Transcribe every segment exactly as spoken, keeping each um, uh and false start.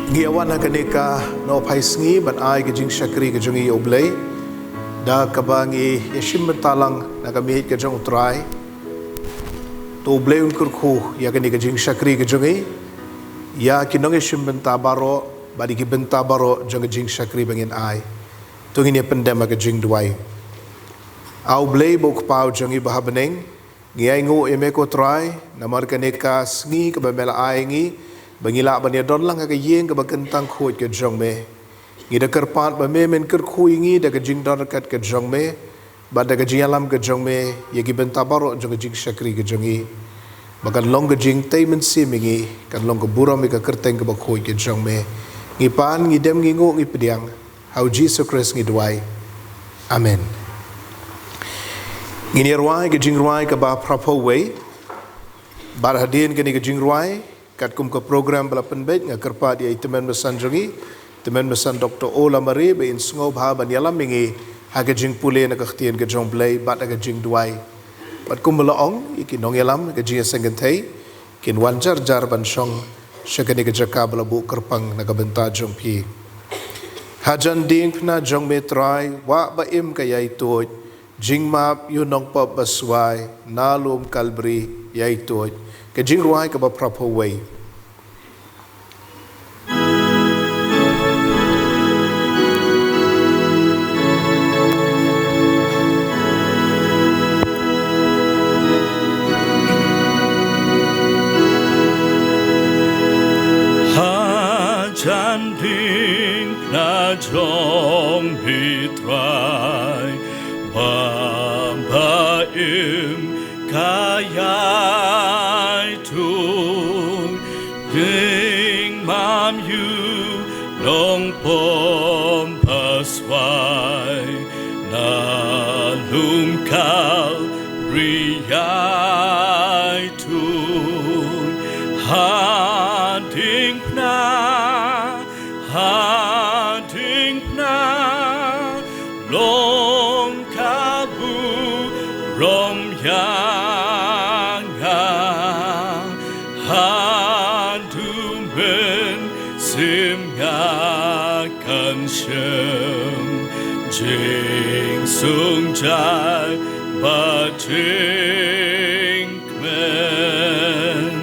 Ngi ïa wan ha kane ka nohphai sngi ban ai ka jingshakri ka jong ngi ïa U Blei, da kaba ngi ïa shim bynta lang na ka miej ka jong U Trai. To U Blei un kyrkhu ïa kane ka jingshakri ka jong ngi, ïa ki nongïashim bynta baroh bad ïa ki bynta baroh jong ka jingshakri ba ngin ai. To ngin ïa pyndem ha ka jingduwai. A U Blei ba U Kpa jong ngi ba ha bneng, ngi ainguh ïa me ko Trai namar kane ka sngi kaba me la ai ngi, ba ngi lah ban ïa don lang ha ka ïing kaba kyntang khuid ka jong me. Ngi da kyrpad ba me men kyrkhu ïa ngi da ka jingdon ryngkat ka jong me bad da ka jingïalam ka jong me ïa ki bynta baroh jong ka jingshakri ka jong ngi, ba kan long ka jingtei mynsiem ïa ngi, kan long ka burom ïa ka kyrteng kaba khuid ka jong me. Ngi pan, ngi dem, ngi nguh, ngi pdiang. Ha U Jisu Khrist ngi duwai. Amen. Ngin ïa rwai ka jingrwai kaba phra phew wei. Bad hadien kane ka jingrwai, katkum ka program ba la pynbeit, nga kyrpad ïa i tymmen basan jong ngi, tymmen basan Doktor O. Lamare, ba in sngewbha ban ïalam ïa ngi ha ka jingpule na ka ktien ka jong U Blei bad ha ka jingduwai. Bad kumba la ong ïa ki nongïalam, ka jingïaseng kynthei kin wan jar jar ban shong sha kane ka jaka ba la buh kyrpang na ka bynta jong phi. Hajan diengphna jong me Trai, wah ba im ka ïaituid, jingmap ïa u nongpop ba swai na lum Kalbari ïaituid. Ka jingrwai kaba phra phew wei. Hajan diengphna jong me Trai, wah ba im ka ïaituid, jingmap ïa u nongpop ba swai na lum Kalbari ïaituid. Hadiengphna, hadiengphna, long ka burom ïa nga. Haduh mynsiem nga kan shim jingsngewsih bad jing kmen,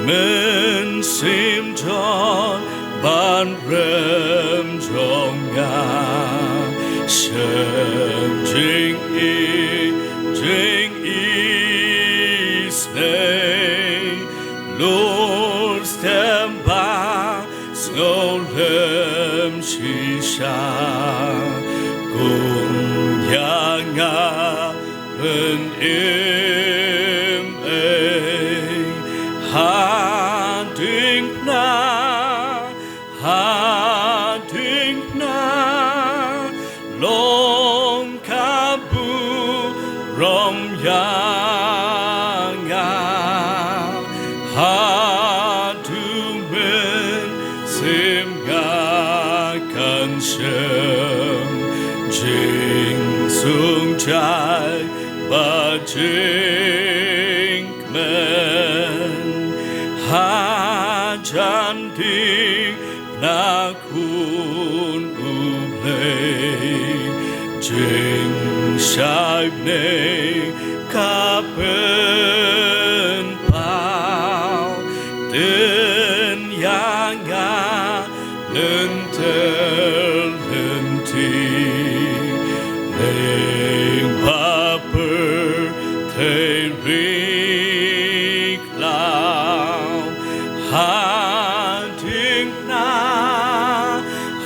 mynsiem jong u nongpop jong nga, shem jingïeit, jingisynei, lor stem bad sngewlem shisha, kum ïa nga ban im ei. Hadiengphna, hadiengphna, long ka burom ïa nga. Haduh mynsiem nga kan shim jingsngewsih bad jingkmen. Hajan diengphna Khun U Blei, jingshai bneng ka pynpaw, tip ïa nga lynter lynti, lyngba pyrthei ri khlaw. Hadiengphna,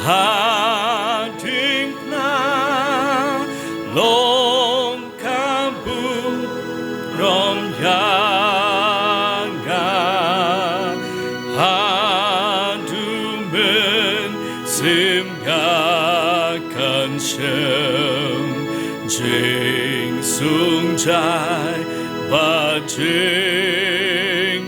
hadiengphna, long ka burom ïa nga. Haduh mynsiem nga kan shim jingsngewsih bad jingkmen.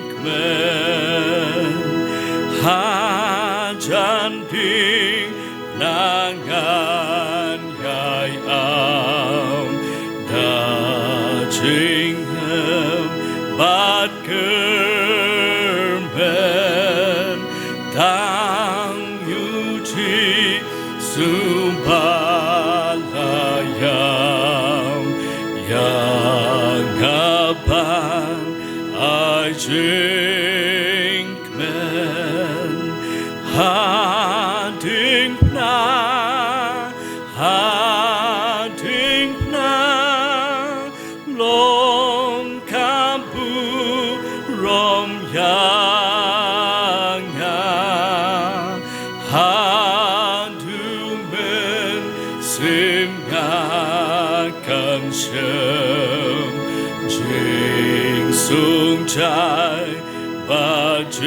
Hajan diengphna ngan ïai am da jingim bad kyrmen, tang Jingkmen hadien na, hadien na, long ka burom ïa nga. Haduh mynsiem nga kan shem jingsuk jai bad jingkmen.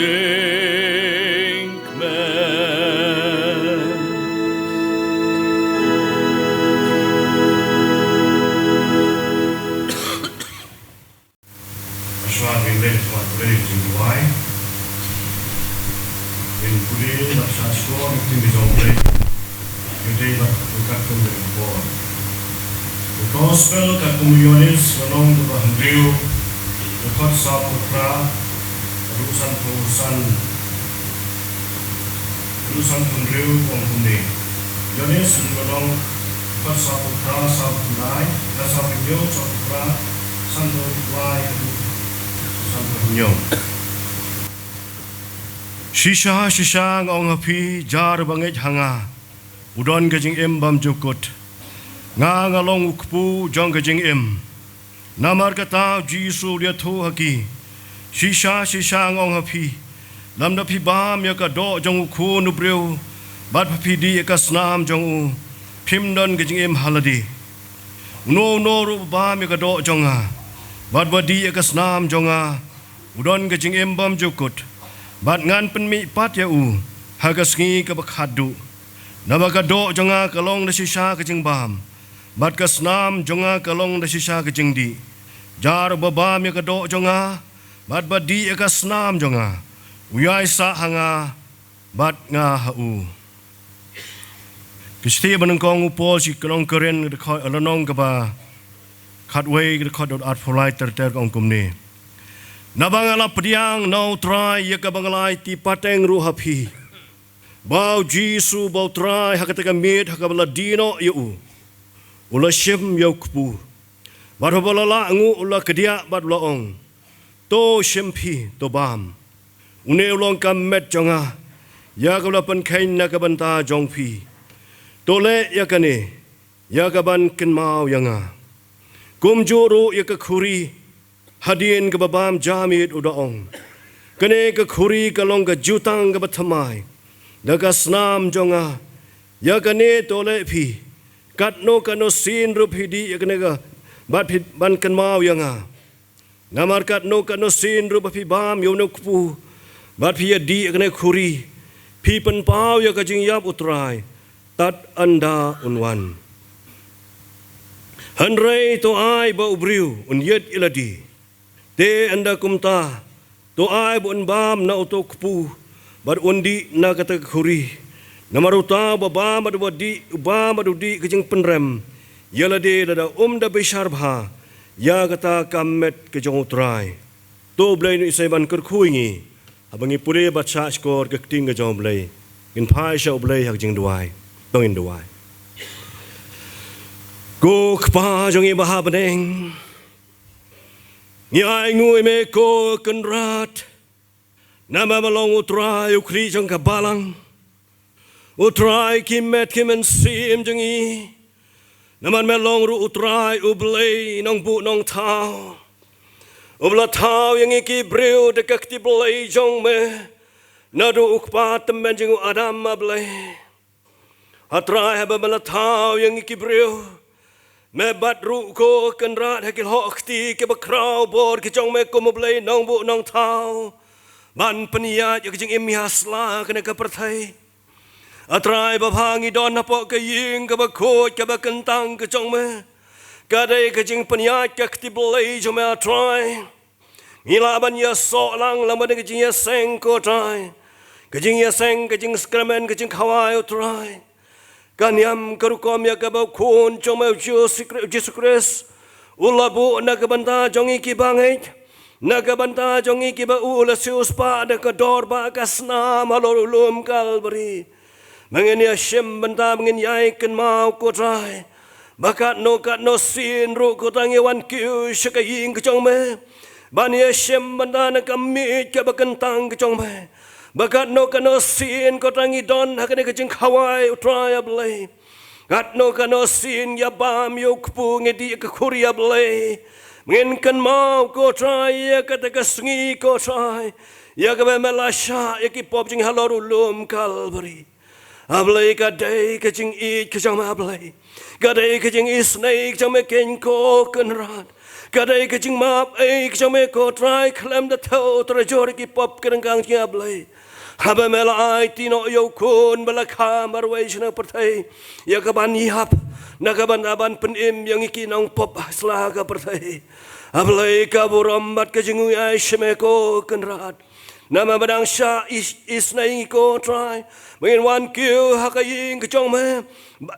Shuwa ngin leit ha ka jingduwai. Ngin pule bad shah shkor ïa ka ktien ka jong U Blei. Ïa dei bad ka katkum ka por. Ka gospel katkum u Ïoannis lynnong kaba hynriew, dkhot sawphew phra haduh sanphew san. Haduh sanphew hynriew, ong kumne. Ïoannis lynnong dkhot sawphew phra, sawphew lai, eh, sawphew hynñiew, sawphew phra, sanphew lai haduh sanphew hynñiew. Shisha, shisha nga ong ha phi, jar uba ngeit ha nga u don ka jingim bymjukut. Nga, nga long u kpu jong ka jingim. Namar kata u Jisu u la ïathuh ha ki, shisha, shisha nga ong ha phi, lymda phi bam ïa ka doh jong u Khun u briew bad ba phi dih ïa ka snam jong u, phim don ka jingim ha lade. Uno uno ruh uba bam ïa ka doh jong nga bad ba dih ïa ka snam jong nga, u don ka jingim bymjukut, bad ngan pynmih pat ïa u ha ka sngi kaba khatduh. Naba ka doh jong nga ka long da shisha ka jingbam, bad ka snam jong nga ka long da shisha ka jingdih. Jar uba bam ïa ka doh jong nga bad ba dih ïa ka snam jong nga, u ïaisah ha nga bad nga ha u. Ka shithi ba nyngkong u Paul sha ki nong Korinth, dkhot, lynnong kaba khatwei, dkhot arphew lai ter ter, ka ong kumne. Naba nga la pdiang na U Trai ïa kaba nga la aiti pateng ruh ha phi, ba u Jisu ba U Trai ha kata ka miet ha kaba la die noh ïa u, u la shim ïa u kpu. Bad haba la lah nguh u la kdiah bad u la ong, to shim phi, to bam. Une u long ka met jong nga, ïa kaba la pynkheiñ na ka bynta jong phi. To leh ïa kane ïa kaban kynmaw ïa nga. Kumjuh ruh ïa ka khuri, hadien kaba bam ja miet u da ong, kane ka khuri ka long ka jutang kaba thymmai da ka snam jong nga. Ïa kane to leh phi, katno katno sien ruh phi dih ïa kane ka, bad phi ban kynmaw ïa nga. Namar katno katno sien ruh ba phi bam ïa une u kpu bad phi ïa dih ïa kane ka khuri, phi pynpaw ïa ka jingïap U Trai tad ynda un wan. Hynrei to ai ba u briew un ïit ïa lade. Te ynda kumta, to ai ba un bam na uto u kpu bad un dih na kata ka khuri. Namar uta uba bam bad uba dih, u bam bad u dih ka jingpynrem ïa lade, lada um da bishar bha ïa kata ka met ka jong U Trai. To U Blei un isih ban kyrkhu ïa ngi haba ngi pule bad shah shkor ka ktien ka jong U Blei. Ngin phai sha U Blei ha ka jingduwai. To ngin duwai. Ko Kpa jong ngi ba ha bneng, ngi ai nguh ïa me ko Kynrad, namar me long U Trai U Khlieh jong ka balang, U Trai ki met ki mynsiem jong ngi. Namar me long ruh U Trai U Blei Nongbuh Nongthaw, uba la thaw ïa ngi ki briew da ka kti blei jong me, naduh u kpa tymmen jong u Adam, A Blei. A Trai, haba me la thaw ïa ngi ki briew, me bat ruh ko Kynrad ha ki lyoh kti kiba khraw bor ki jong me kum U Blei Nongbuh Nongthaw, ban pynïaid ïa ka jingim ïa sla kane ka pyrthei. A Trai, babha ngi don hapoh ka ïing kaba khuid kaba kyntang ka jong me, ka dei ka jingpynïaid ka kti blei jong me, A Trai. Ngi lah ban ïasoh lang lem bad ka jingïaseng ko Trai, ka jingïaseng, ka jingsakramen, ka jingkhawai, O Trai. Ka niam ka rukom ïa kaba u Khun jong me, U Jisu Khri-, U Jisu Khrist, u la buh na ka bynta jong ngi kiba ngeit, na ka bynta jong ngi kiba u la siewspah da ka dor ba ka snam halor u lum Kalbari. Ba ngin ïa shim bynta, ba ngin ïai kynmaw ko Trai, ba katno katno sien ruh ko Trai ngi wan kiew sha ka ïing ka jong me, ban ïashem bynta na ka miej kaba kyntang ka jong me. Ba katno katno sien ko Trai ngi don ha kane ka jingkhawai, U Trai A Blei. Katno katno sien ïa bam ïa u kpu ngi dih ka khuri, A Blei. Ngin kynmaw ko Trai ïa kata ka sngi ko Trai, ïa kaba me la shah ïa ki pop jong ngi halor u lum Kalbari. A Blei, ka dei ka jingïeit ka jong me, A Blei. Ka dei ka jingisynei ka jong me kein ko Kynrad. Ka dei ka jingmap ei ka jong me ko Trai, khlem da thew trajur ki pop ki ryngkang jong ngi, A Blei. Haba me la aiti noh ïa u Khun ba la kha marwei sha kane ka pyrthei, ïa kaban ïap na ka bynta ban pynim ïa ngi ki nongpop ha sla ka pyrthei. A Blei, ka burom bad ka jingïeit sha me ko Kynrad. Namar ba dang shah is-, isynei ngi ko Trai, ba ngin wan kiew ha ka ïing ka jong me. Ba,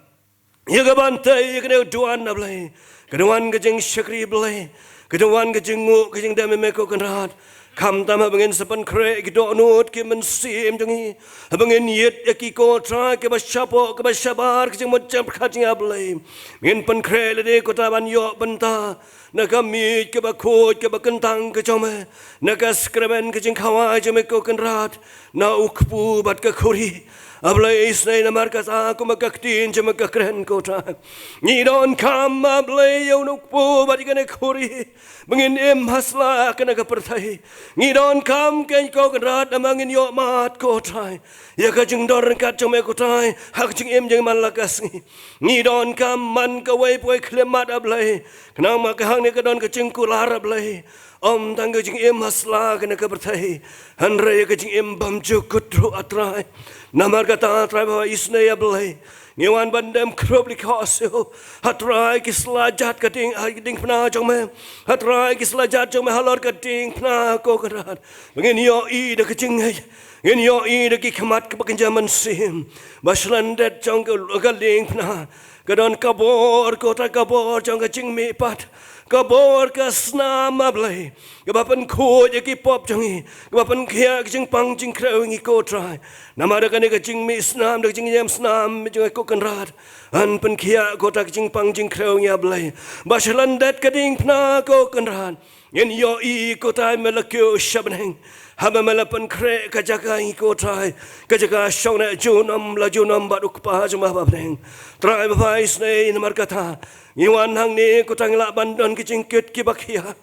ïa kaban tei ïa kane ka duwan, A Blei. Ka duwan ka jingshakri, Blei. Ka duwan ka jingnguh ka jingdem ïa me ko Kynrad. Khamtam haba ngin sa pynkhreh ki dohnud ki mynsiem jong ngi, haba ngin ïit ïa ki ko Trai, kiba shapoh kiba shabar ka jingmut jingpyrkhat jong ngi, A Blei. Ngin pynkhreh lade ko Trai ban ïoh bynta na ka miej kaba khuid kaba kyntang ka jong me, na ka sakramen ka jingkhawai jong me ko Kynrad, na u kpu bad ka khuri. A Blei, isynei namar kata kumba ka ktien jong me ka kren ko Trai, ngi donkam, A Blei, ïa u kpu bad ïa kane ka khuri ba ngin im ha sla kane ka pyrthei. Ngi donkam kein ko Kynrad namar ngin ïoh mad ko Trai ïa ka jingdon ryngkat jong me ko Trai ha ka jingim jong ngi man la ka sngi. Ngi donkam man kawei pa kawei khlem mad, A Blei. Khnang ma ka hangne ka don ka jingkular, A Blei. Ym tang ka jingim ha sla kane ka pyrthei, hynrei ka jingim bymjukut ruh, A Trai. Namar kata Trai ba isynei, A Blei, ngi wan ban dem khrup lyngkhuh shuh. Ha Trai ki sla jat ka dieng, ha diengphna jong me. Ha Trai ki sla jat jong me halor ka diengphna ko Kynrad. Ba ngin ïohi da ka jingngeit, ngin ïohi da ki khmat kaba kynja mynsiem ba shlyndet jong ka, ka diengphna. Ka don ka bor ko Trai, ka bor jong ka jingmihpat, ka bor ka snam, A Blei, kaba pynkhuid ïa ki pop jong ngi, kaba pynkhiah ka jingpang jingkhrew ngi ko Trai. Namar da kane ka jingmih snam, da ka jingñiam snam jong ngi ko Kynrad, yn pynkhiah ko Trai ka jingpang jingkhrew ngi, A Blei. Ba shlyndet ka diengphna ko Kynrad, ngin ïohi ko Trai me la kiew sha bneng, haba me la pynkhreh ka jaka ngi ko Trai, ka jaka shong neh junom la junom bad u Kpa jong me ha bneng. Trai ba isynei, namar kata ngi wan hangne ko Trai, ngi lah ban don ki jingkit kiba khia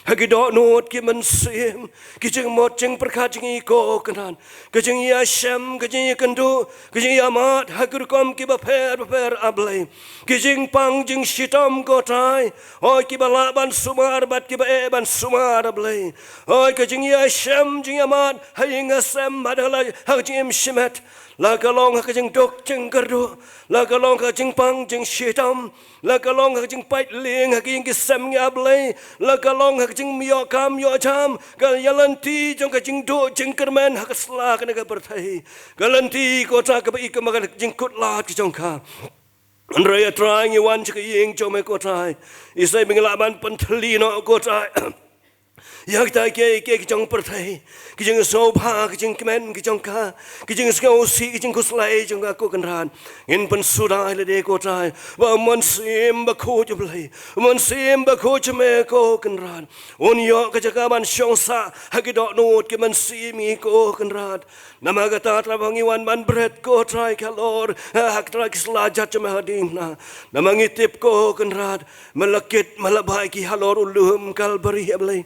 ha ki dohnud ki mynsiem, ki jingmut jingpyrkhat jong ngi ko Kynrad. Ka jingïashem, ka jingïakynduh, ka jingïamad ha ki rukom kiba pher bapher, A Blei. Ki jingpang jingshitom ko Trai, hooid, kiba lah ban sumar bad kiba eh ban sumar, A Blei. Hooid, ka jingïashem jingïamad ha ïing ha sem, ha la, ha ka jingim shimet, la ka long ha ka jingduk jingkyrduh, la ka long ha ka jingpang jingshitom, la ka long ha ka jingpait lieng ha ki ïing ki sem ngi, A Blei, la ka long ha ka jingïoh kam ïoh jam, ka ïaid lynti jong ka jingduh jingkyrmen ha ka sla kane ka pyrthei. Ka lynti ko Trai kaba i kumba ka jingkut lad ka jong ka. Hynrei A Trai, ngi wan sha ka ïing jong me ko Trai, isynei ba ngin lah ban pynthylli noh ko Trai ïa kita kiei kiei ki jong pyrthei, ki jingsngewbha, ki jingkmen ki jong ka, ki jingsngewsih, ki jingkhuslai jong ka ko Kynrad. Ngin pynsuda ïa lade ko Trai ba u Mynsiem Bakhuid, A Blei, u Mynsiem Bakhuid jong me ko Kynrad, un ïoh ka jaka ban shong sah ha ki dohnud ki mynsiem ngi ko Kynrad. Namar kata Trai ba ngi wan ban bret ko Trai halor, ha, ha Trai ki sla jat jong me ha diengphna. Namar ngi tip ko Kynrad, me la kit me la bai ki halor u lum Kalbari, A Blei.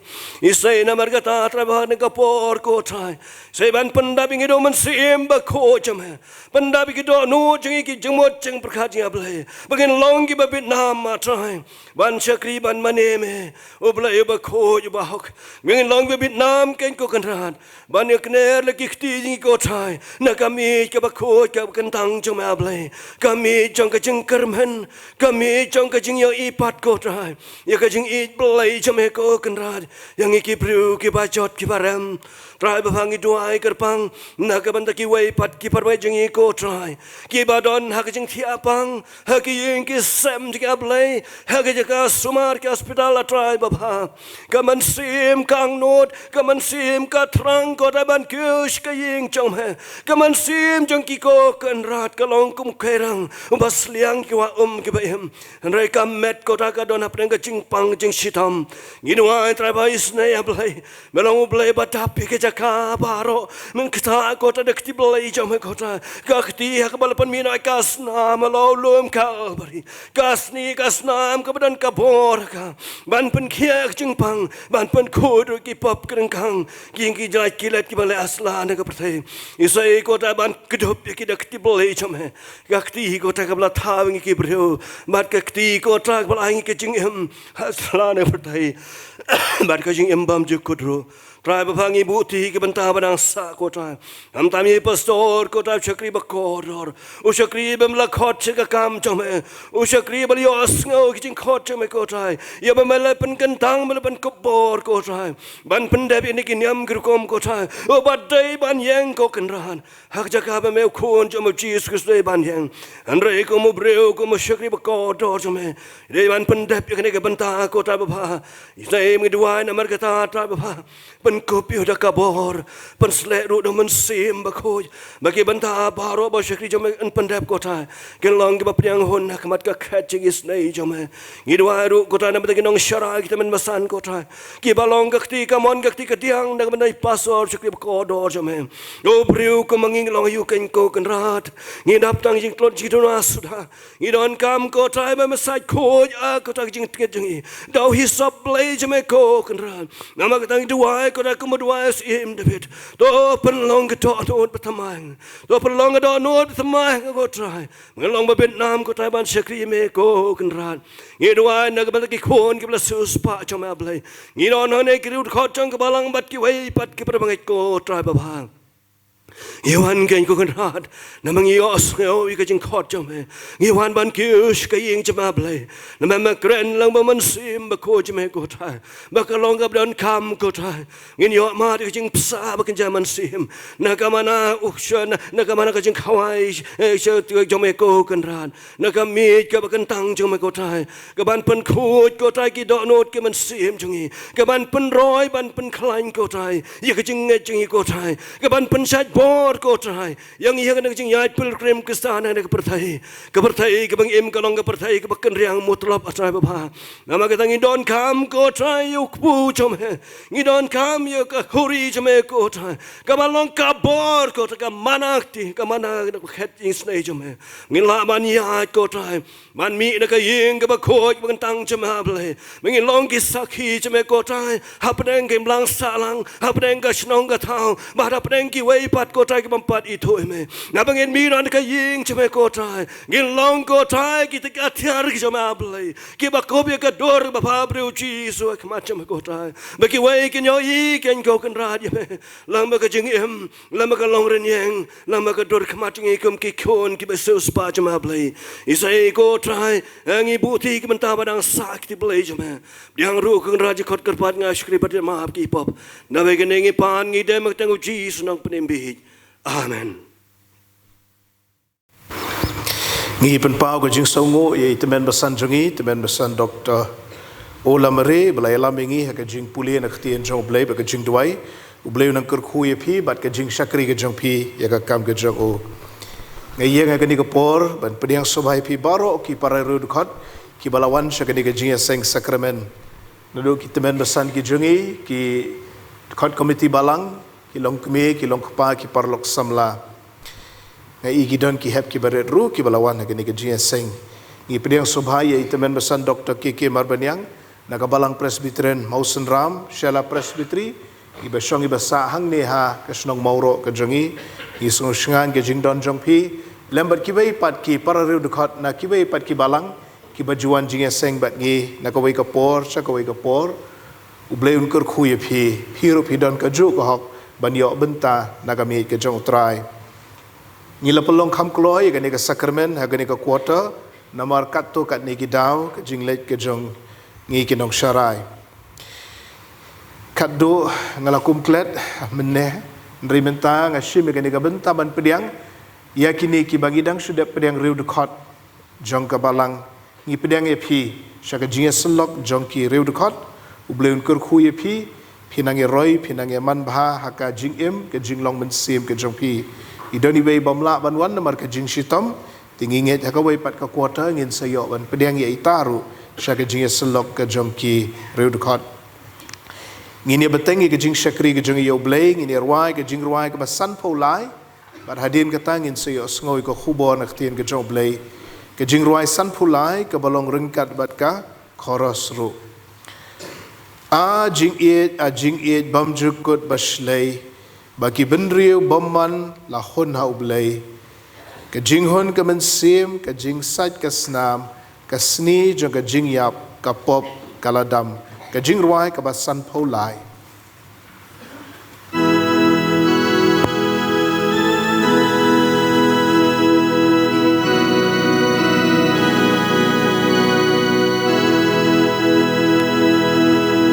Isynei namar kata Trai ba ha kane ka por ko Trai, isynei ban pyndap ïa ngi da u Mynsiem Bakhuid jong me. Pyndap ïa ki dohnud jong ngi, ki jingmut jingpyrkhat jong ngi, A Blei, ba ngin long kiba bit nam, A Trai, ban shakri ban mane me, U Blei uba khuid uba hok. Ngin long kiba bit nam kein ko Kynrad, ban ïakner la ki kti jong ngi ko Trai na ka miej kaba khuid kaba kyntang jong me, A Blei. Ka miej jong ka jingkyrmen, ka miej jong ka jingïohi pat ko Trai ïa ka jingïeit Blei jong me ko Kynrad, ïa ngi ki briew kiba jot kiba rem. Trai ba ha ngi duwai kyrpang na ka bynta kiwei pat ki parabangeit jong ngi ko Trai, kiba don ha ka jingthiah pang ha ki ïing ki sem jong ngi, A Blei, ha ki jaka sumar, ki hospital, A Trai ba ha. Ka mynsiem ka angnud, ka mynsiem ka thrang ko Trai ban kiew sha ka ïing jong me. Ka mynsiem jong ki ko Kynrad ka long kum u khairang uba sliang ki wah um kiba im. Hynrei ka met ko Trai ka don hapdeng ka jingpang jingshitom. Ngi duwai Trai ba isynei, A Blei. Me long U Blei ba dap ïa ki jaka baroh. Men kata ko Trai da ka kti Blei jong me ko Trai. Ka kti ha kaba la pynmih noh ïa ka snam halor u lum Kalbari. Ka sni ka snam kaba don ka bor ha ka. Ban pynkhiah ka jingpang, ban pynkhuid ruh ki pop ki ryngkang, ki ïing ki jait ki let kiba la ïa sla na ka pyrthei. Isynei ko Trai ban kdup ïa ki da ka kti Blei jong me. Ka kti ko Trai kaba la thaw ïa ngi ki briew. Bad ka kti ko Trai kaba la ai ïa ngi ka jingim ha sla na ka pyrthei. Bad ka jingim bymjukut ruh. Trai Baba, ngi buh ïa ki bynta ba dang sah ko Trai. Khamtam ïa i pastor ko Trai, u shakri ba kordor. U shakri bym la khot sha ka kam jong me. U shakri ba la ïohsngew ki jingkhot jong me ko Trai. Ïa ba me la pynkyntang, me la pynkup bor ko Trai. Ban pyndep ïa kine ki niam ki rukom ko Trai. U ba dei ban ïeng ko Kynrad. Ha ka jaka ba me u Khun jong me Jisu Khrist dei ban ïeng. Hynrei kum u briew, kum u shakri ba kordor jong me. Dei ban pyndep ïa kane ka bynta ko Trai Baba. Isynei ngi duwai namar kata Trai Baba. Pynkup ïa u da ka bor. Pynsleh ruh da u Mynsiem Bakhuid. Ba ki bynta baroh ba u shakri jong me yn pyndep ko Trai. Kin long kiba pdiang hun ha khmat ka khet jong ngi isynei jong me. Ngi duwai ruh ko Trai namar ki nongshakri ki tymmen basan ko Trai. Kiba long ka kti kamon ka kti kadiang na ka bynta i pastor shakri ba kordor jong me. U briew kum ma ngi ngi long ha ïing ko Kynrad. Ngi dap tang jingtlot jingduna suda. Ngi donkam ko Trai ba me shait khuid ïa ko Trai ka jingtngit jong ngi. Da u hisap Blei jong me ko Kynrad. Namar kata ngi duwai ko Trai kum u duwai u Syiem David. To pynlong ka dohnud ba thymmai. To pynlong ka dohnud ba thymmai ko Trai. Ngi long ba bit nam ko Trai ban shakri me ko Kynrad. Ngi duwai na ka bynta ki khun kiba la siewspah jong me A Blei. Ngi don hangne ki riewdkhot jong ka balang bad kiwei pat ki para bangeit ko Trai Baba. Ngi wan kein ko Kynrad. Namar ngi ïohsngew ïa ka jingkhot jong me. Ngi wan ban kiew sha ka ïing jong me A Blei. Namar me kren lang ba Mynsiem Bakhuid jong me ko Trai. Ba ka long kaba donkam ko Trai. Ngin ïoh mad ïa ka jingpynsah ba kynja mynsiem. Na ka mana u sha na, na ka mana ka jingkhawai, eh, sha jong me ko Kynrad. Na ka miej kaba kyntang jong me ko Trai. Ka ban pynkhuid ko Trai ki dohnud ki mynsiem jong ngi. Ka ban pynroi ban pynkhlaiñ ko Trai. Ïa ka jingngeit jong ngi ko Trai. Ka ban pynshait bor ko Trai. Ïa ngi ïa ka jingïaid pilgrim Khristan ha ka pyrthei. Ka pyrthei kaba ngi im ka long ka pyrthei kaba kynriang mutlop A Trai Baba. Namar kata ngi donkam ko Trai ïa u kpu jong me. Ngi donkam ïa ka khuri jong me ko Trai. Kaba long ka bor ko Trai ka mana kti, ka mana na ka khet isynei jong me. Ngin lah ban ïaid ko Trai. Ban mih na ka ïing kaba khuid kaba kyntang jong me A Blei. Ba ngin long ki sakhi jong me ko Trai. Hapdeng ka imlang sahlang, hapdeng ka shnong ka thaw. Bad hapdeng kiwei pat ko Trai kiba ym pat ithuh ïa me. Naba ngin mih na ka ïing jong me ko Trai. Ngin long ko Trai kita ki atiar ki jong me A Blei. Kiba kup ïa ka dur ba pha briew Jisu ha khmat jong me ko Trai. Ba kiwei kin ïohi kein ko Kynrad ïa me. Lang ba ka jingim, lang ba ka longrynïeng, lang ba ka dur khmat jong ngi kum ki khun kiba siewspah jong me A Blei. Isynei ko Trai, eh, ngi buh ïa ki bynta ba dang sah ki kti Blei jong me. Pdiang ruh ko Kynrad jingkhot kyrpad nga shakri bad map ki pop. Naba kane ngi pan ngi dem ha ka kyrteng u Jisu Nongpynim bieit. Amen. Ngi pynpaw ka jingsngewnguh ïa i tymmen basan jong ngi, tymmen basan Doktor Olamare, ba la ïalam ïa ngi ha ka jingpule na ka ktien jong U Blei bad ka jingduwai. U Blei un nang kyrkhu ïa phi bad ka jingshakri ka jong phi ïa ka kam ka jong u. Nga ïeng ha kane ka por ban pdiang sngewbha ïa phi baroh ki para riewdkhot kiba la wan sha kane ka jingïaseng sakramen. Naduh ki tymmen basan ki jong ngi, ki dkhot komiti balang, ki longkmie, ki longkpa, ki paralok samla. Nga i ki don ki hep kiba rit ruh kiba la wan ha kane ka jingïaseng. Ngi pdiang sngewbha ïa i tymmen basan Doktor K K Marbaniang na ka Balang Presbyterian Mawsynram, Shella Presbytery, iba shong iba sah hangne ha ka shnong Mawroh ka jong ngi. Ngi sngewsngaiñ ka jingdon jong phi lem bad kiwei pat ki para riewdkhot na kiwei pat ki balang kiba ju wan jingïaseng bad ngi na kawei ka por sha kawei ka por. U Blei un kyrkhu ïa phi, phi ruh phi don kajuh ka hok ban ïoh bynta na ka miej ka jong U Trai. Ngi la pynlong kham kloi ïa kane ka sakramen ha kane ka quarter, namar katto katne ki daw ka jingleit ka jong ngi ki nongsharai. Katto nga la kum klet mynne, hynrei mynta nga shim ïa kane ka bynta ban pdiang ïa kine kiba ngi dang shu dep pdiang riewdkhot jong ka balang. Ngi pdiang ïa phi sha ka jingïasyllok jong ki riewdkhot. U Blei un kyrkhu ïa phi, phi nang ïaroi, phi nang ïaman bha ha ka jingim, ka jinglong mynsiem ka jong phi. I don iwei bym lah ban wan namar ka jingshitom, te ngi ngeit ha kawei pat ka quarter ngin sa ïoh ban pdiang ïa ita ruh sha ka jingïasyllok ka jong ki riewdkhot. Ngin ïa bteng ïa ka jingshakri ka jong ïa u Blei, ngin ïa rwai ka jingrwai kaba sanphew lai. Bad hadien kata ngin sa ïohsngew ïa ka khubor na ka ktien ka jong u Blei. Ka jingrwai sanphew lai kaba long ryngkat bad ka chorus ruh. A jingïeit, a jingïeit bymjukut bashlei, ba ki bynriew bymman la hun ha u Blei. Ka jinghun ka mynsiem, ka jingsait ka snam, ka sni jong ka jingïap, ka pop ka la dam. Ka jingrwai kaba sanphew lai.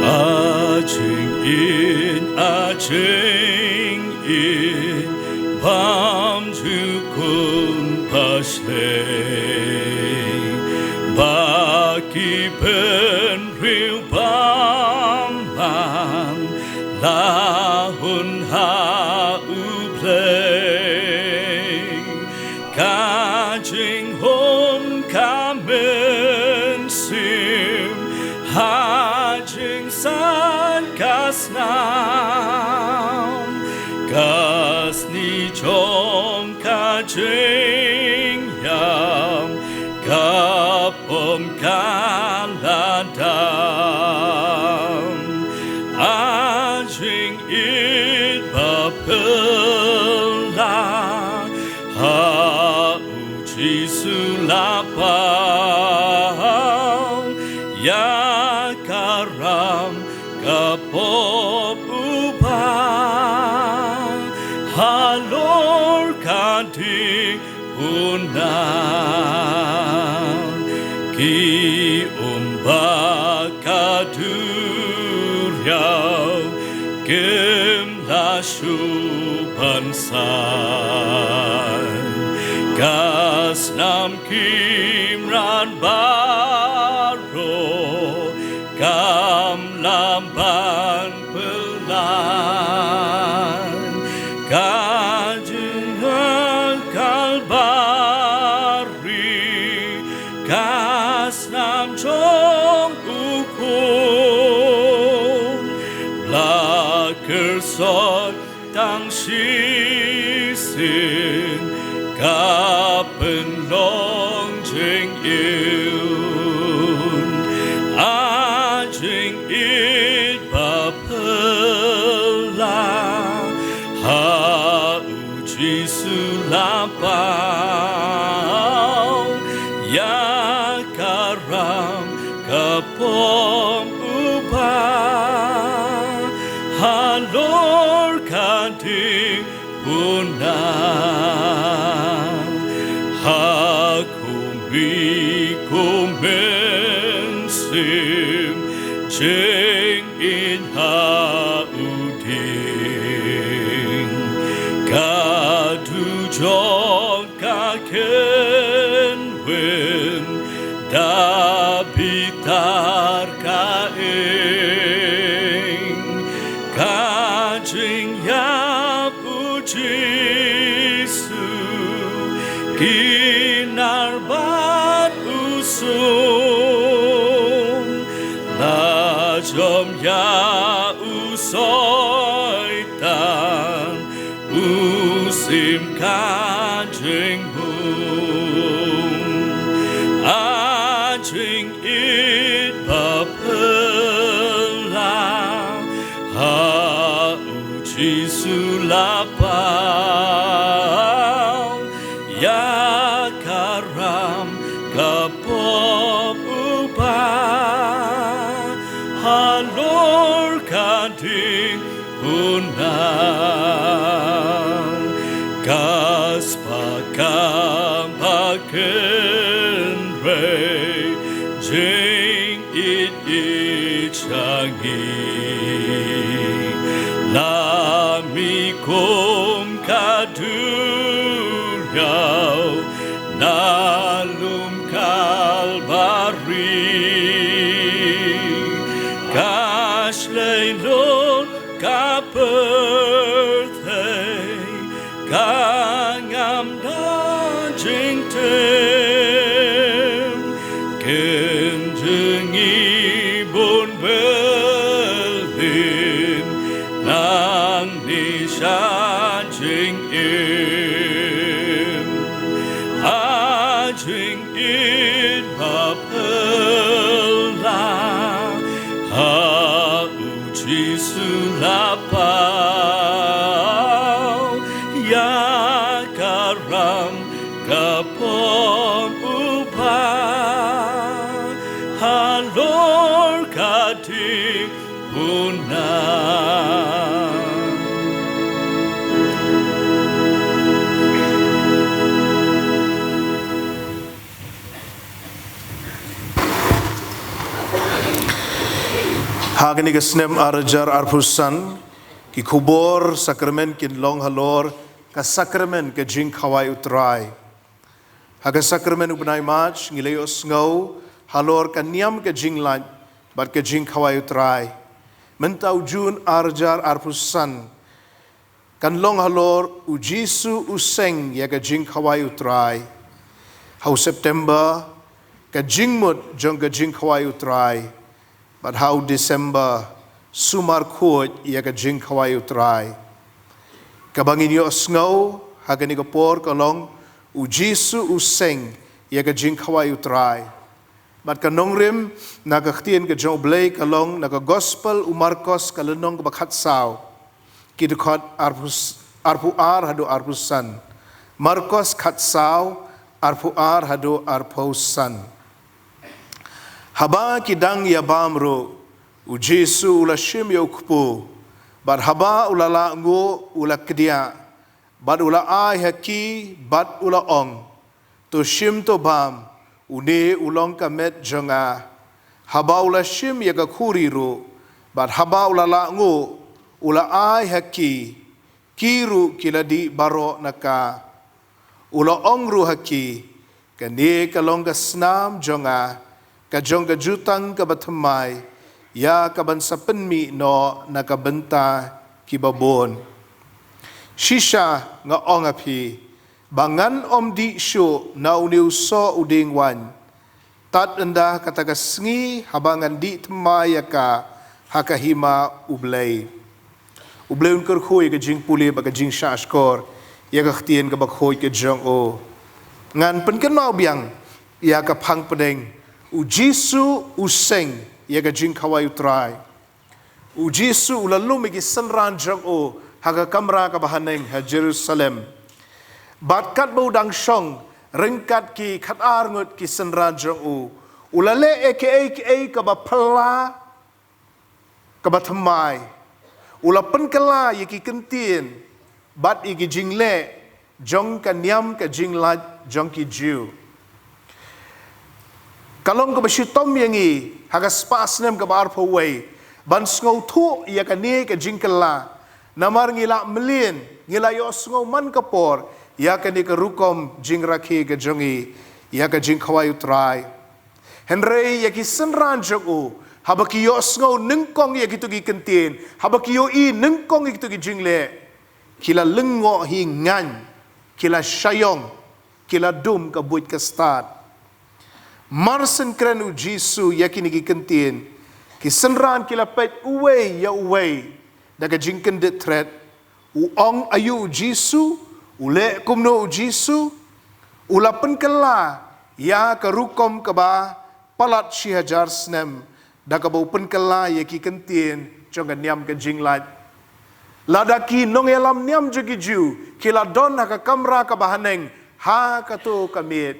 A jingïeit, a jingïeit bymjukut bashlei, ba ki bynriew bymman la hun ha u Blei. Ka jinghun ka mynsiem, ha jingsait ka snam, ka sni jong ka jingïap, ka pop ka la dam. A jingïeit baphylla, ha u Jisu la pang, ïa ka ram ka pop u Kpa halor ka ding puna. Ki um ba ka duriaw kim la shu ban saiñ, ka snam ki mrad baroh kam lah ban pynlait. Ka jingïap Kalbari, ka snam jong u khun, la kyrsot tang shisien, ka pynlong jingïeit. A jingïeit baphylla, ha u Jisu la pang, ïa ka ram ka pop u Kpa halor ka ding puna. Ha kumne kum mynsiem jingïeit ha u dieng, ka dujok ka kynwin da bitar ka ïing. Ka jingïap u Jisu, ki nar bad u sum, la jom ïa u Soitan u sim ka jingmut. A jingïeit baphylla, ha u Jisu la pang, ïa ka ram ka pop u Kpa halor ka ding puna. Ka spah kaba kynrei jingïeit ïeit sha ngi, la mih kum ka duriaw na lum Kalbari. Ka shlei lut ka pyrthei, ka ngam da jingtim, kynjah ngi bun beli Jisu la pau ïa ka ram ka pom u Kpa halor ka ding puna. Ha kane ka snem ar hajar arphew san, ki khubor sakramen kin long halor ka sakramen ka jingkhawai U Trai. Ha ka sakramen u bnai March ngi la ïohsngew halor ka niam ka jinglait bad ka jingkhawai U Trai. Mynta u Jun ar hajar arphew san kan long halor U Jisu u seng ïa ka jingkhawai U Trai. Ha u September ka jingmut jong ka jingkhawai U Trai. Bad ha u December sumar khuid ïa ka jingkhawai U Trai. Kaba ngin ïohsngew ha kane ka por ka long U Jisu u seng ïa ka jingkhawai U Trai. Bad ka nongrim na ka ktien ka jong U Blei ka long na ka Gospel u Markos ka lynnong kaba khatsaw, ki dkhot arphew, arphew ar haduh arphew san. Markos khatsaw, arphew ar haduh arphew san. Haba ki dang ïa bam ruh, U Jisu u la shim ïa u kpu, bad haba u la lah nguh u la kdiah, bad u la ai ha ki, bad u la ong, "To shim to bam, une u long ka met jong nga." Haba u la shim ïa ka khuri ruh, bad haba u la lah nguh u la ai ha ki, ki ruh ki la dih baroh na ka. U la ong ruh ha ki, "Kane ka long ka snam jong nga, ka jong ka jutang kaba thymmai, ïa kaban sa pynmih noh na ka bynta kiba bun. Shisha nga ong ha phi, ba ngan ym dih shuh na une u soh u dieng waiñ, tad ynda kata ka sngi haba ngan dih thymmai ïa ka ha ka hima U Blei." U Blei un kyrkhu ïa ka jingpule bad ka jingshahshkor ïa ka ktien kaba khuid ka jong u. Ngan pynkynmaw biang ïa ka phang pdeng, U Jisu u seng ïa ka jingkhawai U Trai. U Jisu u la lum ïa ki synran jong u ha ka kamra kaba haneng ha Jerusalem. Bad katba u dang shong ryngkat ki khatar ngut ki synran jong u, u la leh ïa kiei kiei kaba phylla, kaba thymmai. U la pynkylla ïa ki kyntien bad ïa ki jingleh jong ka niam ka jinglait jong ki Jiw. Ka long kaba shitom ïa ngi ha ka spah snem kaba arphew wei ban sngewthuh ïa kane ka jingkylla. Namar ngi la mlien, ngi la ïohsngew man ka por ïa kane ka rukom jingrakhe ka jong ngi ïa ka jingkhawai U Trai. Hynrei ïa ki synran jong u, haba ki ïohsngew nyngkong ïa kito ki kyntien, haba ki ïohi nyngkong ïa kito ki jingleh, ki la lyngngoh hi ngaiñ, ki la shaiong, ki la dum ka buit ka stad. Mar syn kren U Jisu ïa kine ki kyntien, ki synran ki la peit uwei ïa uwei da ka jingkyndit thret. U ong aïu U Jisu, u leh kumno U Jisu, u la pynkylla ïa ka rukom kaba palat shi hajar snem, da kaba u pynkylla ïa ki kyntien jong ka niam ka jinglait. Lada ki nongïalam niam jong ki Jiw ki la don ha ka kamra kaba haneng ha kato ka miet,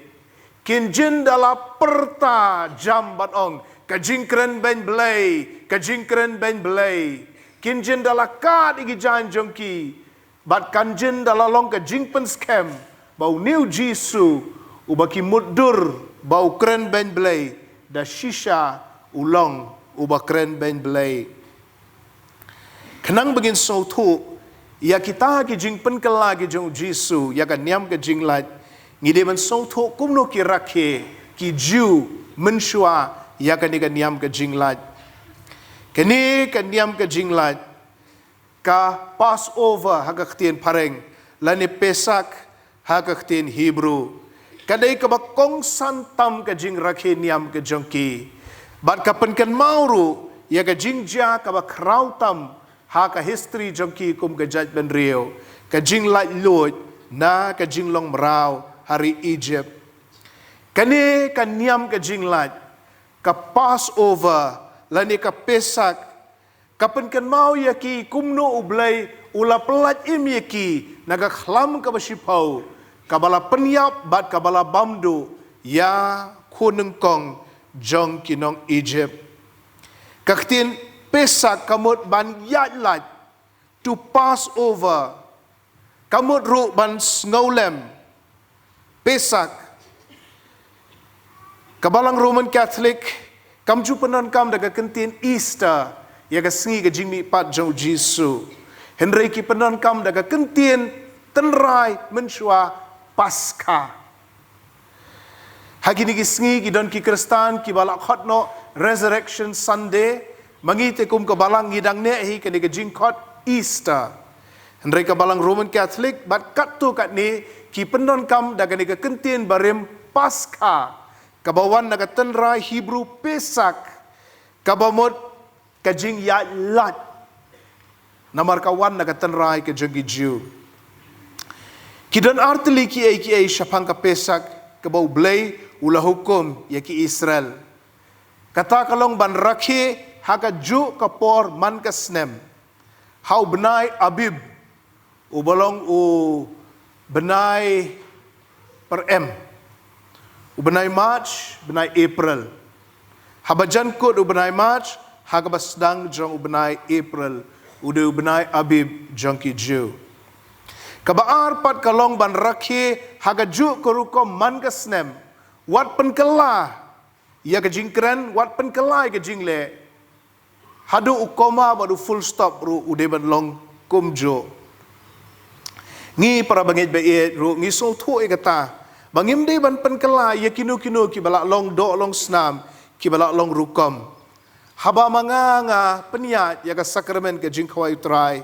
kin jin da la pyrta jam bad ong, "Ka jingkren beiñ Blei, ka jingkren beiñ Blei." Kin jin da la kad ïa ki jaiñ jong ki, bad kan jin da la long ka jingpynskhem ba une U Jisu uba ki mutdur ba u kren beiñ Blei, da shisha u long uba kren beiñ Blei. Khnang ba ngin sngewthuh ïa kita ki jingpynkylla ki jong U Jisu ïa ka niam ka jinglait, ngi dei ban sngewthuh kumno ki rakhe ki Jiw mynshuwa ïa kane ka niam ka jinglait. Kane ka niam ka jinglait, ka Passover ha ka ktien Phareng, lane Pesach ha ka ktien Hebrew, ka dei kaba kongsan tam ka jingrakhe niam ka jong ki. Bad ka pynkynmaw ruh ïa ka jingjia kaba khraw tam ha ka history jong ki kum ka jaitbynriew, ka jinglaitluid na ka jinglong mraw ha ri Egypt. Kane ka niam ka jinglait, ka Passover lane ka Pesach, Ka pynkynmaw ïa ki kumno U Blei u la pyllait im ïa ki na ka khlam kaba shiphew, kaba la pynïap bad kaba la bam duh ïa khun nyngkong jong ki nong Egypt. Ka ktien Pesach ka mut ban ïaid lait, to pass over. Ka mut ruh ban sngewlem. Pesach. Ka Balang Roman Catholic kam ju pyndonkam da ka kyntien Easter ïa ka sngi ka jingmihpat jong U Jisu. Hynrei ki pyndonkam da ka kyntien tynrai mynshuwa, Paskha. Ha kine ki sngi ki don ki Khristan kiba la khot noh Resurrection Sunday, ma ngi te kum ka Balang ngi dang neh hi kane ka jingkhot Easter. Hynrei ka Balang Roman Catholic bad katto katne ki pyndonkam da kane ka kyntien barim Paskha, kaba wan na ka tynrai Hebrew Pesach, kaba mut ka jingïaid lait. Namar ka wan na ka tynrai ka jong ki Jiw. Ki don artylli kiei kiei shaphang ka Pesach kaba U Blei u la hukum ïa ki Israel. Kata ka long ban rakhe ha kajuh ka por man ka snem, ha u bnai Abib, uba long u bnai pyrem, u bnai March, bnai April. Haba jan kut u bnai March, ha kaba sdang jong u bnai April, u dei u bnai Abib jong ki Jiw. Kaba ar pat ka long ban rakhe ha kajuh ka rukom man ka snem, wat pynkylla ïa ka jingkren, wat pynkylla ïa ka jingleh. Haduh u comma bad u full stop ruh u dei ban long kumjuh. Ngi para bangeit ba ïeit ruh ngi sngewthuh ïa kata, ba ngim dei ban pynkylla ïa kino kino kiba la long doh long snam, kiba la long rukom. Haba ma nga nga pynïaid ïa ka sakramen ka jingkhawai U Trai,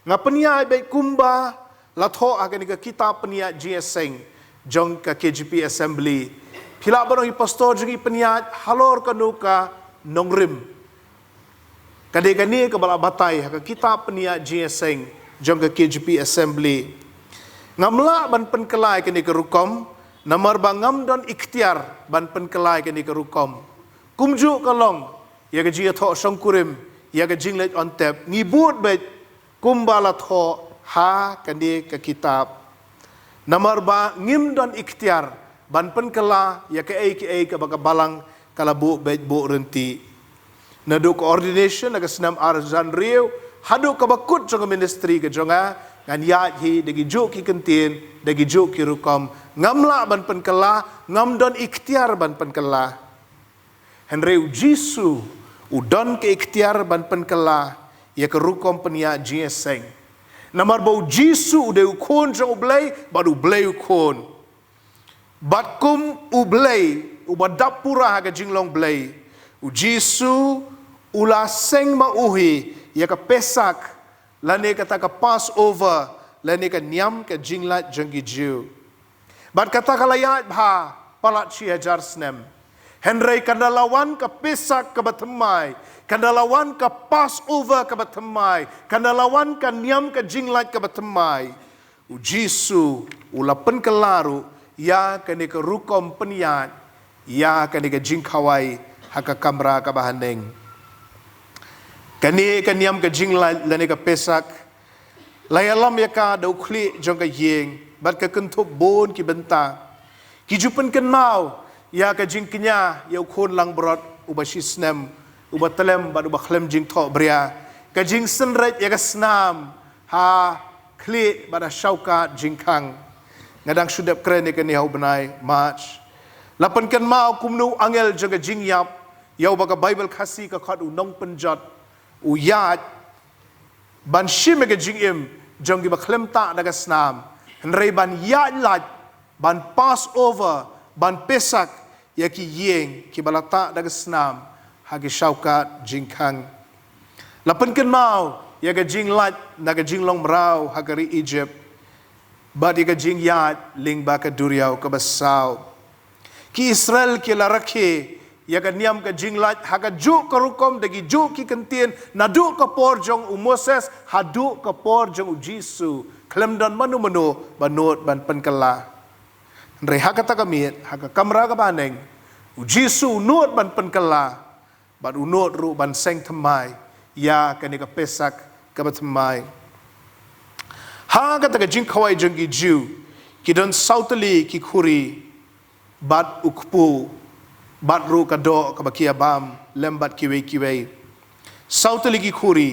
nga pynïaid beit kumba la thoh ha kane ka kitab pynïaid jingïaseng jong ka K J P Assembly. Phi lah ban ong i pastor jong ngi pynïaid halor kano ka nongrim. Ka dei kane kaba la batai ha ka kitab pynïaid jingïaseng jong ka K J P Assembly. Ngam lah ban pynkylla ïa kane ka rukom, namar ba ngam don iktiar ban pynkylla ïa kane ka rukom. Kumjuh ka long ïa ka jingïathoh shongkurim, ïa ka jingleit on tep, ngi bud beit kumba la thoh ha kane ka kitab. Namar ba ngim don iktiar ban pynkylla ïa kaei kaei kaba ka Balang ka la buh beit buh ryntih. Naduh ka ordination ha ka snem ar hajar hynriew haduh kaba kut jong ka ministry ka jong nga, ngan ïaid hi da kijuh ki kyntien, da kijuh ki rukom. Ngam lah ban pynkylla, ngam don iktiar ban pynkylla. Hynrei U Jisu u don ka iktiar ban pynkylla ïa ka rukom pynïaid jingïaseng. Namar ba U Jisu u dei U Khun jong U Blei bad U Blei U Khun. Bad kum U Blei uba dap pura ha ka jinglong Blei, U Jisu u la seng ma u hi ïa ka Pesach, lane kata ka Passover, lane ka niam ka jinglait jong ki Jiw. Bad kata ka la ïaid bha palat shi hajar snem. Hynrei kan da la wan ka Pesach kaba thymmai, kan da la wan ka Passover kaba thymmai, kan da la wan ka niam ka jinglait kaba thymmai. U Jisu u la pynkylla ruh ïa kane ka rukom pynïaid, ïa kane ka jingkhawai ha ka kamra kaba haneng. Kane ka niam ka jinglait lane ka Pesach, la ïalam ïa ka da u khlieh jong ka ïing bad ka kynthup bun ki bynta. Ki ju pynkynmaw ïa ka jingkñia ïa u khun langbrot uba shisnem, uba tlem bad uba khlem jingthohbria, ka jingsynreit ïa ka snam ha khlieh bad ha shawkat jingkhang. Nga dang shu dep kren ïa kane ha u bnai March. La pynkynmaw kumno u angel jong ka jingïap ïa uba ka Baibl Khasi ka khot u nongpynjot, u ïaid ban shim ïa ka jingim jong kiba khlem tah da ka snam, hynrei ban ïaid lait, ban Passover, ban Pesach ïa ki ïing kiba la tah da ka snam ha ki shawkat jingkhang. La pynkynmaw ïa ka jinglait na ka jinglong mraw ha ka ri Egypt, bad ïa ka jingïaid lyngba ka duriaw kaba saw. Ki Israel ki la rakhe ïa ka niam ka jinglait ha kajuh ka rukom da kijuh ki kyntien, naduh ka por jong u Moses haduh ka por jong u Jisu. Khlem don mano mano ba nud ban pynkylla. Hynrei ha kata ka miet, ha ka kamra kaba haneng, u Jisu u nud ban pynkylla, bad u nud ruh ban seng thymmai ïa kane ka Pesach kaba thymmai. Ha kata ka jingkhawai jong ki Jiw, ki don saw tylli ki khuri bad u kpu bad ruh ka doh kaba ki ïa bam lem bad kiwei kiwei. Saw tylli ki khuri.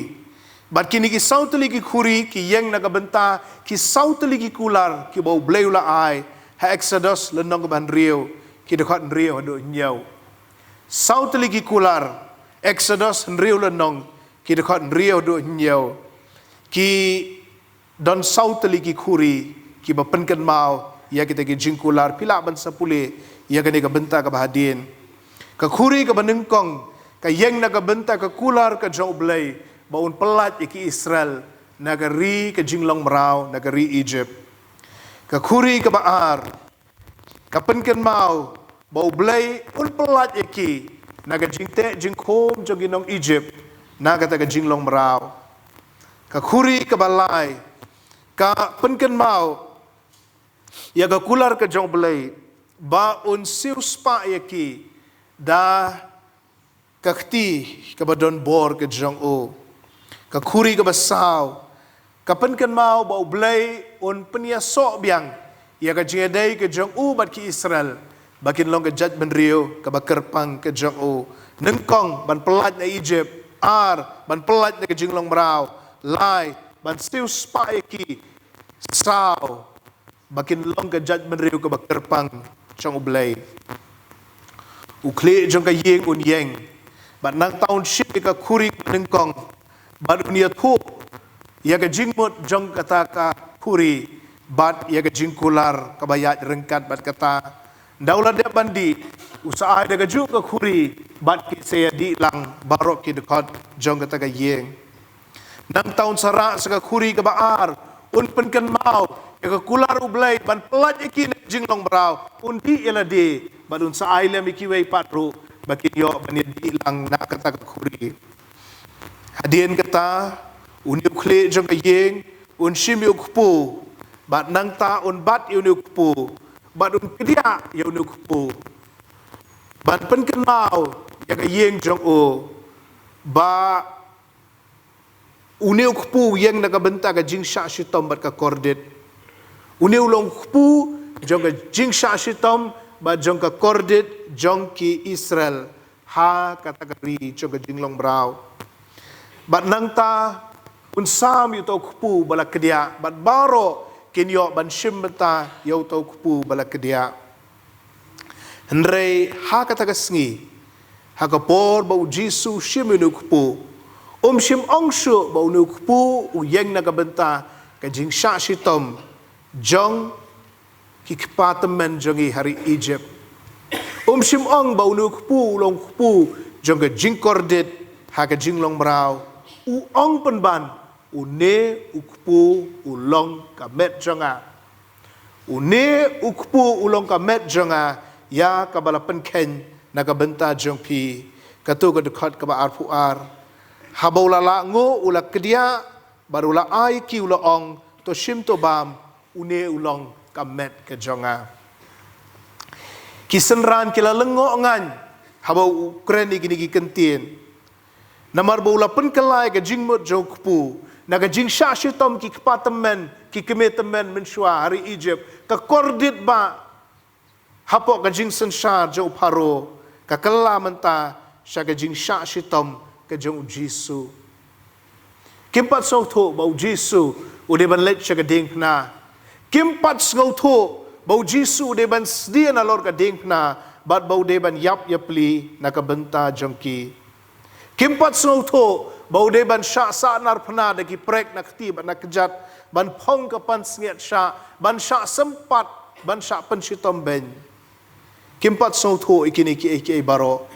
Bad kine ki saw tylli ki khuri ki ïeng na ka bynta ki saw tylli ki kular kiba U Blei u la ai ha Exodus lynnong kaba hynriew, ki dkhot hynriew haduh hynñiew. Saw tylli ki kular, Exodus hynriew lynnong, ki dkhot hynriew haduh hynñiew. Ki don saw tylli ki khuri kiba pynkynmaw ïa kita ki jingkular. Phi lah ban sa pule ïa kane ka bynta kaba hadien. Ka khuri kaba nyngkong ka ïeng na ka bynta ka kular ka jong U Blei ba un pyllait ïa ki Israel na ka ri ka jinglong mraw, na ka ri Egypt. Ka khuri kaba ar ka pynkynmaw ba U Blei un pyllait ïa ki na ka jingteh jingkhum jong ki nong Egypt na kata ka jinglong mraw. Ka khuri kaba lai ka pynkynmaw ïa ka kular ka jong U Blei ba un siewspah ïa ki da ka kti kaba don bor ka jong u. Ka khuri kaba saw ka pynkynmaw ba U Blei un pynïasoh biang ïa ka jingïadei ka jong u bad ki Israel ba kin long ka jaitbynriew kaba kyrpang ka jong u. Nyngkong, ban pyllait na Egypt. Ar, ban pyllait na ka jinglong mraw. Lai, ban siewspah ïa ki. Saw, ba kin long ka jaitbynriew kaba kyrpang jong U Blei. U khlieh jong ka ïing un ïeng bad nangta un shim ïa ka khuri kaba nyngkong bad un ïathuh ïa ka jingmut jong kata ka khuri bad ïa ka jingkular kaba ïaid ryngkat bad kata. Ynda u la dep ban dih, u sa ai da kajuh ka khuri bad ki sa ïadih lang baroh ki dkhot jong kata ka ïing. Nangta un sa rah sa ka khuri kaba ar, un pynkynmaw ïa ka kular U Blei ban pyllait ïa ki na ka jinglong mraw. Un dih ïa lade bad un sa ai lem ïa kiwei pat ruh ba kin ïoh ban ïadih lang na kata ka khuri. Hadien kata, une u khlieh jong ka ïing un shim ïa u kpu bad nangta un bat ïa une u kpu bad un kdiah ïa une u kpu ban pynkynmaw ïa ka ïing jong u ba une u kpu u ïeng na ka bynta ka jingshah shitom bad ka kordit. Une u long u kpu jong ka jingshah shitom bad jong ka kordit jong ki Israel ha kata ka ri jong ka jinglong mraw. Bad nangta un sam ïa uto u kpu ba la kdiah bad baroh kin ïoh ban shim bynta ïa uto u kpu ba la kdiah. Hynrei ha kata ka sngi, ha ka por ba U Jisu u shim ïa une u kpu, um shym ong shuh ba une u kpu u ïeng na ka bynta ka jingshah shitom jong ki kpa tymmen jong ngi ha ri Egypt. Um shym ong ba une u kpu u long u kpu jong ka jingkordit ha ka jinglong mraw. U ong pynban, une u kpu u long ka met jong nga. Une u kpu u long ka met jong nga, ïa kaba la pynkheiñ na ka bynta jong phi. Kato ka dkhot kaba arphew ar. Haba u la lah nguh u la kdiah bad u la ai ki u la ong, to shim to bam, une u long ka met ka jong nga. Ki synran ki la lyngngoh ngan haba u kren ïa kine ki kyntien. Namar ba u la pynkylla ïa ka jingmut jong u kpu na ka jingshah shitom ki kpa tymmen, ki kmie tymmen mynshuwa ha ri Egypt, ka kordit ba hapoh ka jingsynshar jong u Pharaoh, ka kylla mynta sha ka jingshah shitom ka jong U Jisu. Kim pat sngewthuh ba U Jisu u dei ban leit sha ka diengphna. Kim pat sngewthuh ba U Jisu u dei ban sdien halor ka diengphna bad ba u dei ban ïap ïapli na ka bynta jong ki. Kim pat sngewthuh ba u dei ban shah sahnarphna da ki prek na kti bad na kjat, ban phong ka pansngiat shah, ban shah sympat, ban shah pynshitom beiñ. Kim pat sngewthuh ïa kine kiei kiei baroh.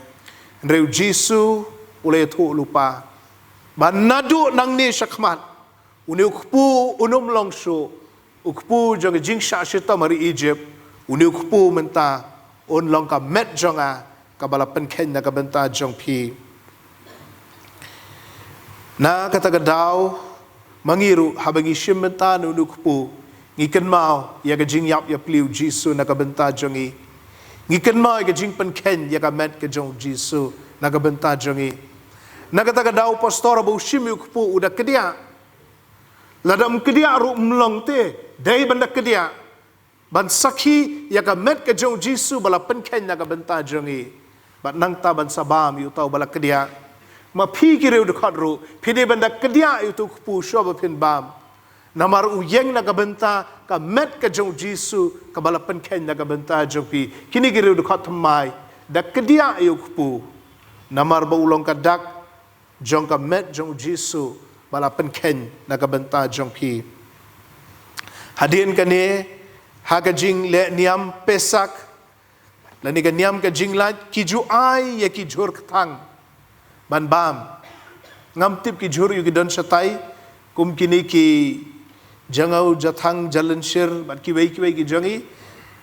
Hynrei U Jisu u la ïathuh lypa ba naduh nangne shakhmat, une u kpu un ym long shuh u kpu jong ka jingshah shitom ha ri Egypt. Une u kpu mynta un long ka met jong nga, kaba la pynkheiñ na ka bynta jong phi. Na kata ka daw, ma ngi ruh, haba ngi shim bynta na une u kpu, ngi kynmaw ïa ka jingïap ïapli U Jisu na ka bynta jong ngi. Ngi kynmaw ïa ka jingpynkheiñ ïa ka met ka jong U Jisu na ka bynta jong ngi. Na kata ka daw pastor ba u shim ïa u kpu u da kdiah. Lada um kdiah ruh um long te, dei ban da kdiah ban sakhi ïa ka met ka jong u Jisu ba la pynkheiñ na ka bynta jong ngi. Bad nangta ban sa bam ïa uta uba la kdiah. Ma phi ki riew dkhot ruh, phi dei ban da kdiah ïa uta u kpu shuwa ba phin bam. Namar u ïeng na ka bynta ka met ka jong u Jisu kaba la pynkheiñ na ka bynta jong phi. Kine ki riew dkhot thymmai, da kdiah ïa u kpu. Namar ba u long ka dak jong ka met jong u Jisu ba la pynkheiñ na ka bynta jong phi. Hadien kane, ha ka jingleh niam Pesach, lane ka niam ka jinglait, ki ju ai ïa ki jhur kthang ban bam. Ngam tip ki jhur ïa ki don shatai, kum kine ki jangaw, jathang, jalenshir, bad kiwei kiwei ki jong ngi,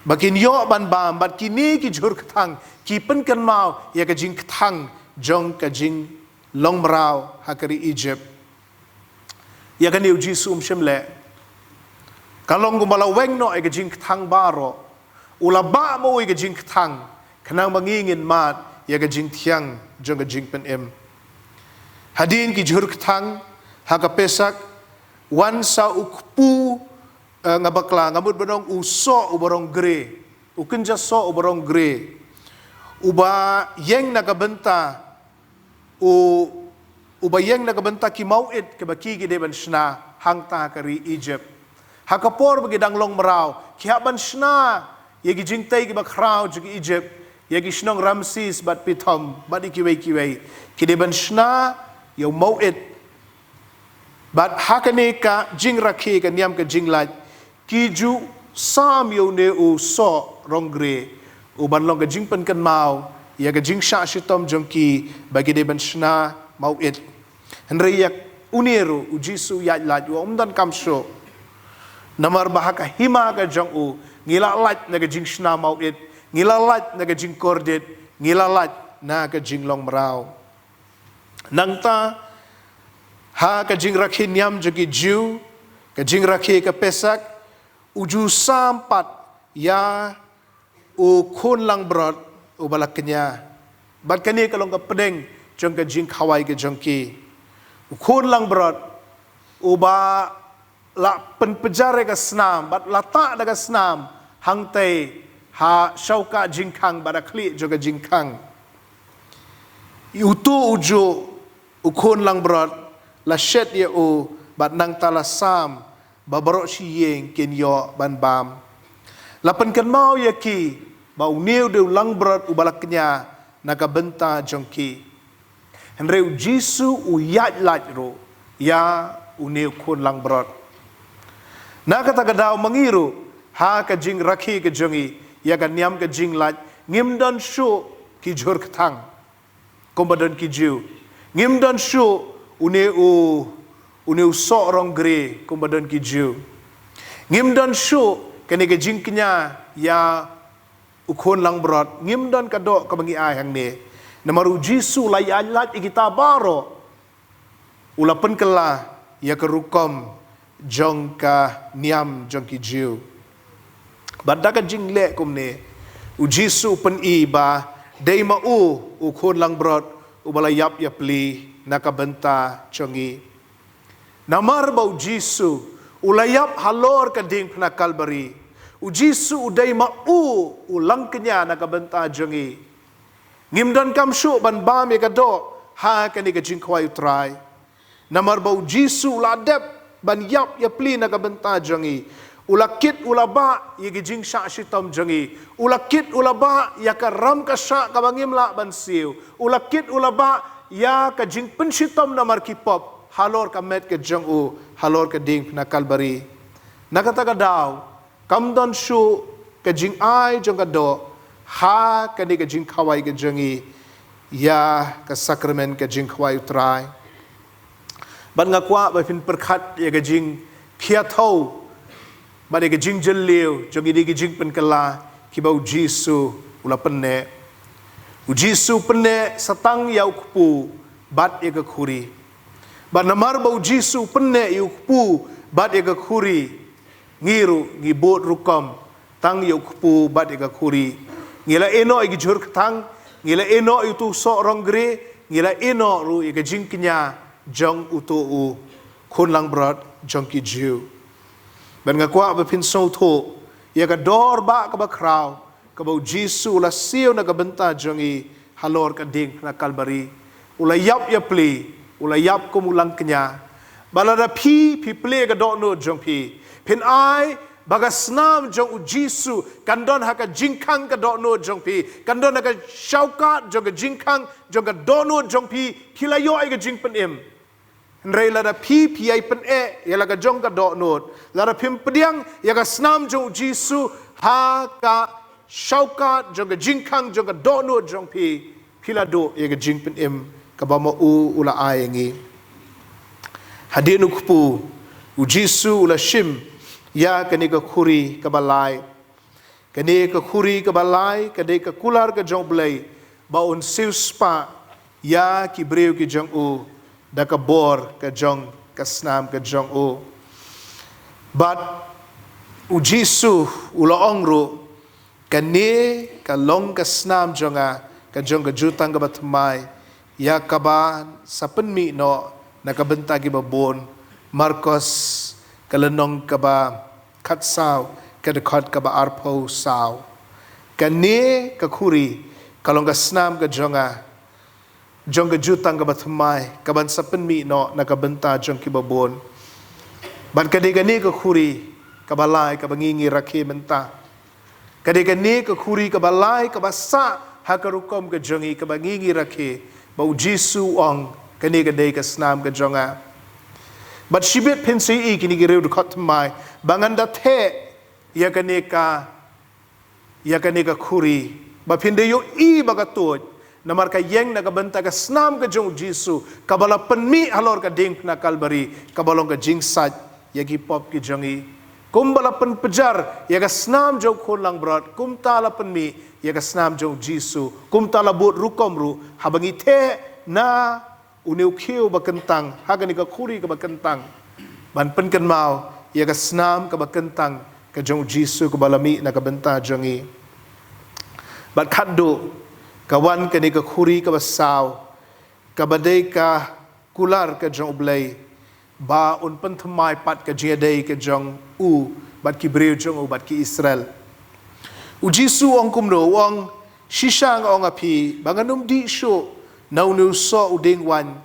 ba kin ïoh ban bam, bad kine ki jhur kthang ki pynkynmaw ïa ka jingkthang jong ka jinglong mraw ha ka ri Egypt. Ïa kane u Jisu um shym leh. Ka long kumba la weng noh ïa ka jingkthang baroh. U la bah mo ïa ka jingkthang, khnang ba ngi ngin mad ïa ka jingthiang jong ka jingpynim. Hadien ki jhur kthang ha ka Pesach, wan sa u kpu, eh, nga bakla, nga mut ban ong u soh uba rong grey. U kynja soh uba rong grey. Uba ïeng na ka bynta u, uba ïeng na ka bynta ki mawit kiba ki ki dei ban shna hangta ha ka ri Egypt. Ha ka por ba ki dang long mraw, ki hap ban shna ïa ki jingtei kiba khraw jong ki Egypt, ïa ki shnong Ramses bad Pithom bad ïa kiwei kiwei. Ki dei ban shna ïa u mawit. Bad ha kane ka jingrakhe ka niam ka jinglait, ki ju sam ïa une u soh rong grey, u ban long ka jingpynkynmaw ïa ka jingshah shitom jong ki ba ki dei ban shna mawit. Hynrei ïa une ruh u Jisu u ïaid lait, u ong ym donkam shuh. Namar ba ha ka hima ka jong u, ngi la lait na ka jingshna mawit, ngi la lait na ka jingkordit, ngi la lait na ka jinglong mraw. Nangta, ha ka jingrakhe niam jong ki Jiw, ka jingrakhe ka Pesach, u ju sam pat ïa u khun langbrot uba la kñia. Bad kane ka long ka pdeng jong ka jingkhawai ka jong ki. U khun langbrot uba la pynpjar ïa ka snam, bad la tah da ka snam hangtei ha shawkah jingkhang bad ha khlieh jong ka jingkhang. Utu u juh u khun langbrot, la shet ïa u, bad nangta la sam ba baroh shi ïing kin ïoh ban bam. La pynkynmaw ïa ki ba une u dei u langbrot uba la kñia na ka bynta jong ki. Hynrei u Jisu u ïaid lait ruh ïa une u khun langbrot. Na kata ka daw ma ngi ruh, ha ka jingrakhe ka jong ngi ïa ka niam ka jinglait, ngim don shuh ki jhur kthang kumba don ki Jiw. Ngim don shuh une u, une u soh rong grey kumba don ki Jiw. Ngim don shuh kane ka jingkñia ïa u khun langbrot, ngim don ka doh kaba ngi ai hangne. Namar u Jisu u la ïaid lait ïa kita baroh, u la pynkylla ïa ka rukom jong ka niam jong ki Jiw. Bad da ka jingleh kumne, u Jisu u pyni ba dei ma u u khun langbrot uba la ïap ïapli na ka bynta jong ngi. Namar ba u Jisu u la ïap halor ka diengphna Kalbari. U Jisu u dei ma u u langkñia na ka bynta jong ngi. Ngim donkam shuh ban bam ïa ka doh ha kane ka jingkhawai u Trai. Namar ba u Jisu u la dep ban ïap ïapli na ka bynta jong ngi. U la kit u la bah ïa ki jingshah shitom jong ngi. U la kit u la bah ïa ka ram ka shah kaba ngim lah ban siew. U la kit u la bah ïa ka jingpynshitom namar ki pop halor ka met ka jong u, halor ka diengphna Kalbari. Na kata ka daw, kam don shuh ka jingai jong ka doh ha kane ka jingkhawai ka jong ngi ïa ka sakramen ka jingkhawai u Trai. Bad nga kwah ba phin pyrkhat ïa ka jingphiah thaw bad ïa ka jingjylliew jong kine ki jingpynkylla kiba u Jisu u la pynneh. U Jisu u pynneh sa tang ïa u kpu bad ïa ka khuri. Bad namar ba u Jisu u pynneh ïa u kpu bad ïa ka khuri, ngi ruh ngi bud rukom tang ïa u kpu bad ïa ka khuri. Ngi la ïehnoh ïa ki jhur kthang, ngi la ïehnoh ïa utu u soh rong grey, ngi la ïehnoh ruh ïa ka jingkñia jong uto u khun langbrot jong ki Jiw. Bad nga kwah ba phin sngewthuh ïa ka dor ba kaba khraw kaba u Jisu u la siew na ka bynta jong ngi halor ka diengphna Kalbari. U la ïap ïapli, u la ïap kum u langkñia. Ba lada phi, phi plie ka dohnud jong phi, phin ai ba ka snam jong u Jisu kan don ha ka jingkhang ka dohnud jong phi, kan don ha ka shawkat jong ka jingkhang jong ka dohnud jong phi, phi la ïoh ïa ka jingpynim. Hynrei lada phi, phi ïai pyneh ïa la ka jong ka dohnud, lada phim pdiang ïa ka snam jong u Jisu ha ka shawkat jong ka jingkhang jong ka dohnud jong phi, phi la duh ïa ka jingpynim kaba ma u u la ai ïa ngi. Hadien u kpu, u Jisu u la shim ïa kane ka khuri kaba lai. Kane ka khuri kaba lai ka dei ka kular ka jong u Blei ba un siewspah ïa ki briew ki jong u da ka bor ka jong ka snam ka jong u. Bad u Jisu u la ong ruh, kane ka long ka snam jong nga, ka jong ka jutang kaba thymmai, ïa kaban sa pynmih noh na ka bynta kiba bun. Markos ka lynnong kaba khatsaw, ka dkhot kaba arphew saw. Kane ka khuri ka long ka snam ka jong nga, jong ka jutang kaba thymmai, kaban sa pynmih noh na ka bynta jong kiba bun. Bad ka dei kane ka khuri kaba lai kaba ngi ngi rakhe mynta. Ka dei kane ka khuri kaba lai kaba sah ha ka rukom ka jong ngi kaba ngi ngi rakhe, ba u Jisu u ong, kane ka dei ka snam ka jong nga. Bad shibit phin sa ïohi kine ki riew dkhot thymmai ba ngan da theh ïa kane ka, ïa kane ka khuri, ba phin da ïohi ba ka tuid, namar ka ïeng na ka bynta ka snam ka jong u Jisu kaba la pynmih halor ka diengphna Kalbari, kaba long ka jingsait ïa ki pop ki jong ngi. Kumba la pynpjar ïa ka snam jong u khun langbrot, kumta la pynmih ïa ka snam jong u Jisu, kumta la bud rukom ruh haba ngi theh na une u khiew ba kyntang, ha kane ka khuri kaba kyntang, ban pynkynmaw ïa ka snam kaba kyntang ka jong u Jisu kaba la mih na ka bynta jong ngi. Bad khatduh ka wan kane ka khuri kaba saw, kaba dei ka kular ka jong u Blei, ba un pynthymmai pat ka jingïadei ka jong u bad ki briew jong u bad ki Israel. U Jisu u ong kumno, u ong, shisha nga ong ha phi ba ngan ym dih shuh na une u soh u dieng waiñ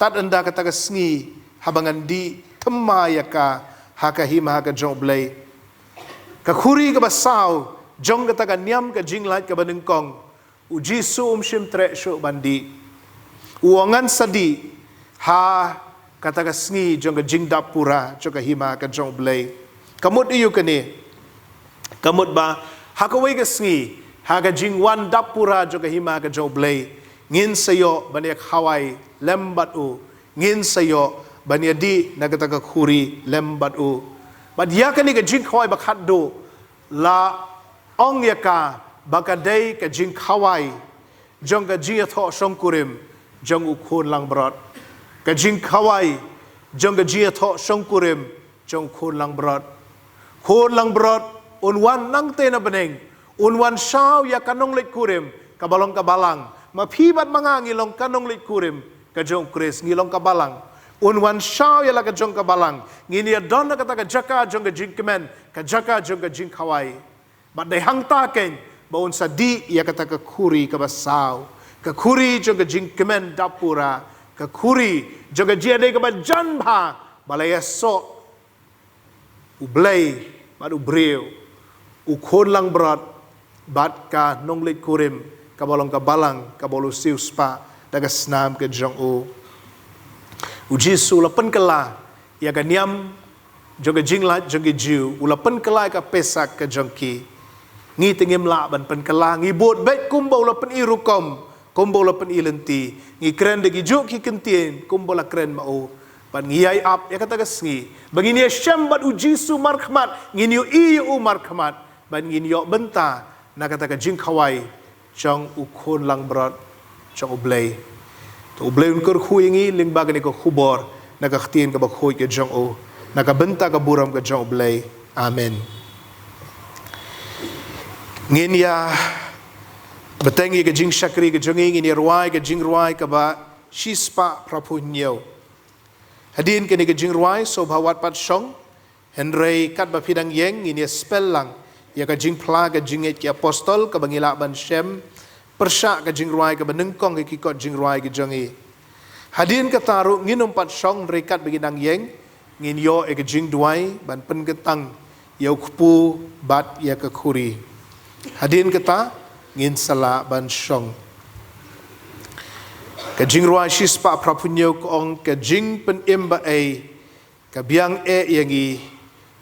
tad ynda kata ka sngi haba ngan dih thymmai ïa ka ha ka hima ka jong u Blei. Ka khuri kaba saw jong kata ka niam ka jinglait kaba nyngkong, u Jisu um shym treh shuh ban dih. U ong ngan sa dih ha kata ka sngi jong ka jingdap pura jong ka hima ka jong u Blei. Ka mut aïu kane? Ka mut ba ha kawei ka sngi, ha ka jingwan dap pura jong ka hima ka jong u Blei, ngin sa ïoh ban ïa khawai lem bad u, ngin sa ïoh ban ïa dih na kata ka khuri lem bad u. Bad ïa kane ka jingkhawai ba khatduh la ong ïa ka ba ka dei ka jingkhawai jong ka jingïathoh shongkurim jong u khun langbrot. Ka jingkhawai jong ka jingïathoh shongkurim jong u khun langbrot. Khun langbrot un wan nangtei na bneng, un wan shaw ïa ka nongleit kurim kaba long ka balang. Ma phi bad ma nga ngi long ka nongleit kurim ka jong u Khrist, ngi long ka balang. Un wan shaw ïa la ka jong ka balang, ngin ïa don na kata ka jaka jong ka jingkmen, ka jaka jong ka jingkhawai. Bad dei hangta keiñ ba un sa dih ïa kata ka khuri kaba saw, ka khuri jong ka jingkmen dap pura, ka khuri jong ka jingïadei kaba jan bha ba la ïasoh u Blei bad u briew, u khun langbrot bad ka nongleit kurim kaba long ka balang kaba u la siewspah da ka snam ka jong u. U Jisu u la pynkylla ïa ka niam jong ka jinglait jong ki Jiw, u la pynkylla ïa ka Pesach ka jong ki. Ngi te ngim lah ban pynkylla, ngi bud beit kumba u la pyni rukom, kumba u la pyni lynti. Ngi kren da kijuh ki kyntien kumba u la kren ma u. Bad ngi ïai ap ïa kata ka sngi ba ngin ïashem bad u Jisu markhmat, ngin ïohi ïa u markhmat, bad ngin ïoh bynta na kata ka jingkhawai jong u khun langbrot jong u Blei. To u Blei un kyrkhu ïa ngi lyngba kane ka khubor na ka ktien kaba khuid ka jong u, na ka bynta ka burom ka jong u Blei. Amen. Ngin ïa Bteng ïa ka jingshakri ka jong ngi, ngin ïa rwai ka jingrwai kaba shispah phraphew hynñiew. Hadien kane ka jingrwai, sngewbha wat pat shong, hynrei katba phi dang ïeng, ngin ïa spell lang ïa ka jingphla ka jingngeit ki apostol kaba ngi lah ban shem pyrshah ka jingrwai kaba nyngkong ha ki kot jingrwai ka jong ngi. Hadien kata ruh ngin ym pat shong, hynrei katba ngi dang ïeng, ngin ïoh ïa ka jingduwai ban pynkyntang ïa u kpu bad ïa ka khuri. Hadien kata ngin sa lah ban shong. Ka jingrwai shispah phraphew hynñiew ka ong, ka jingpynim ba ei ka biang eh ïa ngi,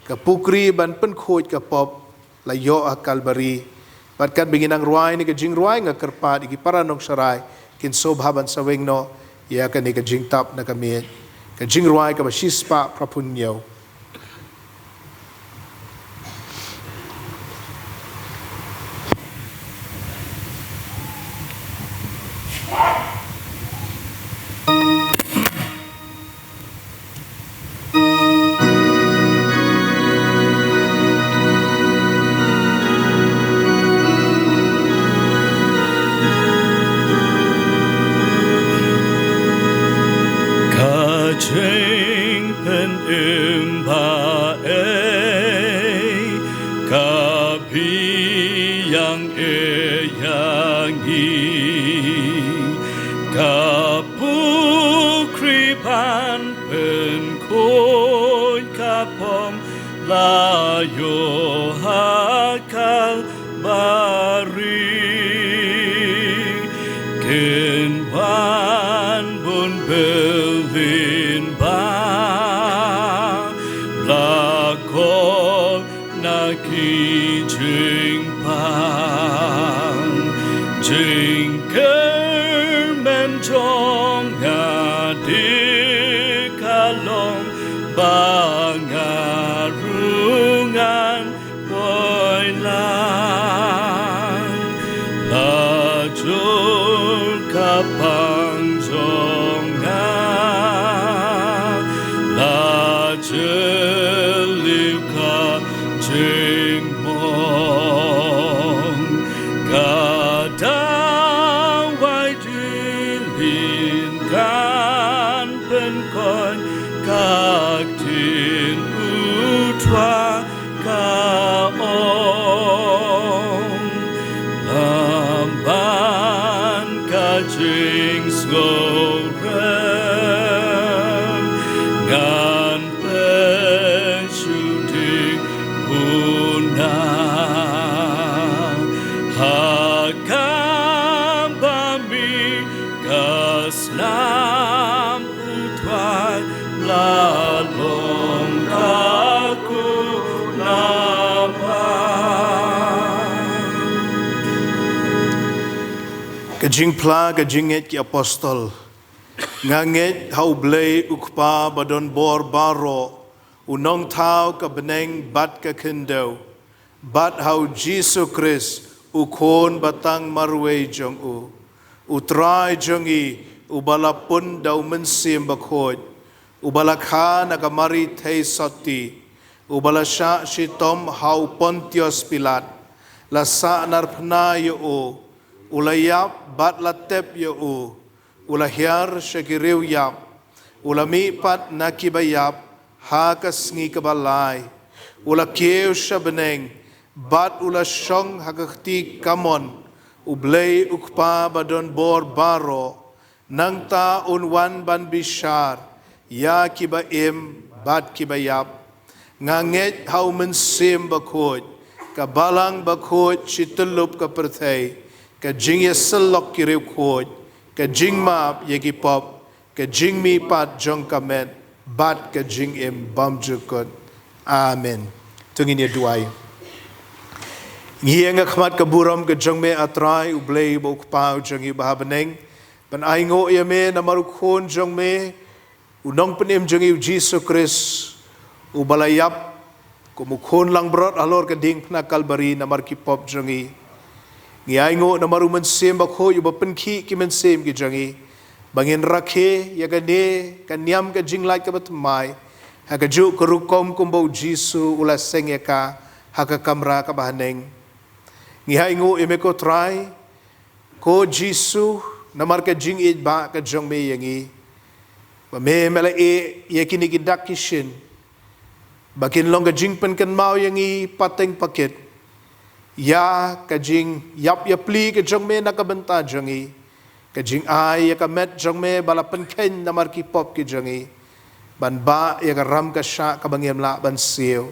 ka pukri ban pynkhuid ka pop la ïoh ha Kalbari. Bad katba ngi nang rwai ïa kane ka jingrwai, nga kyrpad ïa ki para nongsharai kin sngewbha ban sa weng noh ïa kane ka jingtap na ka miej. Ka jingrwai kaba shispah phraphew hynñiew. Ka jingpynim ba ei ka biang eh ïa ngi, ka pukri ban pynkhuid ka pop la ïoh ha Kalbari. Kin wan bun byllien ba la koh na ki jingpang. Jingkyrmen jong nga dei ka long ba nga ruh ngan poi lang. La jur ka pang jong nga, la jylliew ka jingmong. Ka dawai dih lin kan pynkoit ka ktien u Trai ka ong. Lamban ka jingsngewrem ngan pynshut ïa u na ha kaba mih ka snam u Trai la long ka kyrpang. Ka jingphla ka jingngeit ki apostol. Nga ngeit ha U Blei U Kpa ba don bor baroh, U Nongthaw ka bneng bad ka khyndew, bad ha U Jisu Khrist, U Khun ba tang marwei jong U, U Trai jong ngi, uba la pun da U Mynsiem Bakhuid, uba la kha na ka Mari thei sotti, uba la shah shitom ha U Pontius Pilat, la sahnarphna ïa U, U la ïap bad la tep ïa U, U la hiar sha ki riewïap, U la mihpat na kiba ïap ha ka sngi kaba lai, U la kiew sha bneng, bad U la shong ha ka kti kamon U Blei U Kpa ba don bor baroh. Nangta Un wan ban bishar ïa kiba im bad kiba ïap. Nga ngeit ha U Mynsiem Bakhuid, ka Balang Bakhuid shityllup ka pyrthei, ka jingïasyllok ki riewkhuid, ka jingmap ïa ki pop, ka jingmihpat jong ka met, bad ka jingim bymjukut. Amen. To ngin ïa duwai. Ngi ïeng ha khmat ka burom ka jong Me, A Trai, U Blei uba U Kpa jong ngi uba ha bneng, ban ainguh ïa Me namar U Khun jong Me, U Nongpynim jong ngi U Jisu Khrist, uba la ïap kum U Khun langbrot halor ka diengphna Kalbari namar ki pop jong ngi. Ngi ainguh namar U Mynsiem Bakhuid uba pynkhih ki mynsiem ki jong ngi, ba ngin rakhe ïa kane ka niam ka jinglait kaba thymmai ha kajuh ka rukom kumba U Jisu U la seng ïa ka ha ka kamra kaba haneng. Ngi ainguh ïa Me ko Trai, Ko Jisu, namar ka jingïeit ba ka jong me ïa ngi, ba me me la ïeh ïa kine ki dak ki shin, ba kin long ka jingpynkynmaw ïa ngi pateng pakit ïa ka jingïap ïa pli ka jong me na ka bynta jong ngi, ka jingai ïa ka met jong me ba la pynkheiñ namar ki pop ki jong ngi, ban bah ïa ka ram ka shah kaba ngim lah ban siew.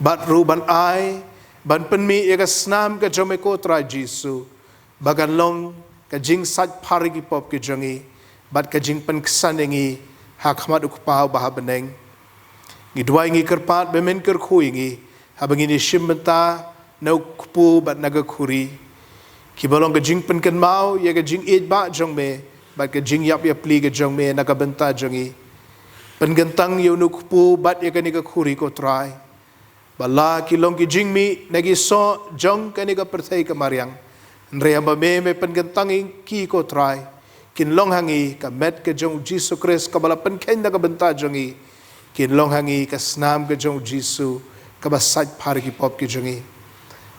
Bad ruh ban ai, ban pynmih ïa ka snam ka jong me ko Trai Jisu, ba kan long ka jingsait phar ïa ki pop ki jong ngi, bad ka jingpynksan ïa ngi ha khmat u Kpa uba ha bneng. Ngi duwai ngi kyrpad ba men kyrkhu ïa ngi, haba ngin ïa shim bynta na u kpu bad na ka khuri, kiba long ka jingpynkynmaw ïa ka jingïeit ba jong me, bad ka jingïap ïa pli ka jong me na ka bynta jong ngi. Pynkyntang ïa u kpu bad ïa kane ka khuri ko Trai, ba la ki long ki jingmih na ki soh jong kane ka pyrthei ka mariang, hynrei haba me me pynkyntang ïa ki ko Trai, kin long ha ngi ka met ka jong u Jisu Khrist kaba la pynkheiñ na ka bynta jong ngi, kin long ha ngi ka snam ka jong u Jisu kaba sait phar ïa ki pop ki jong ngi.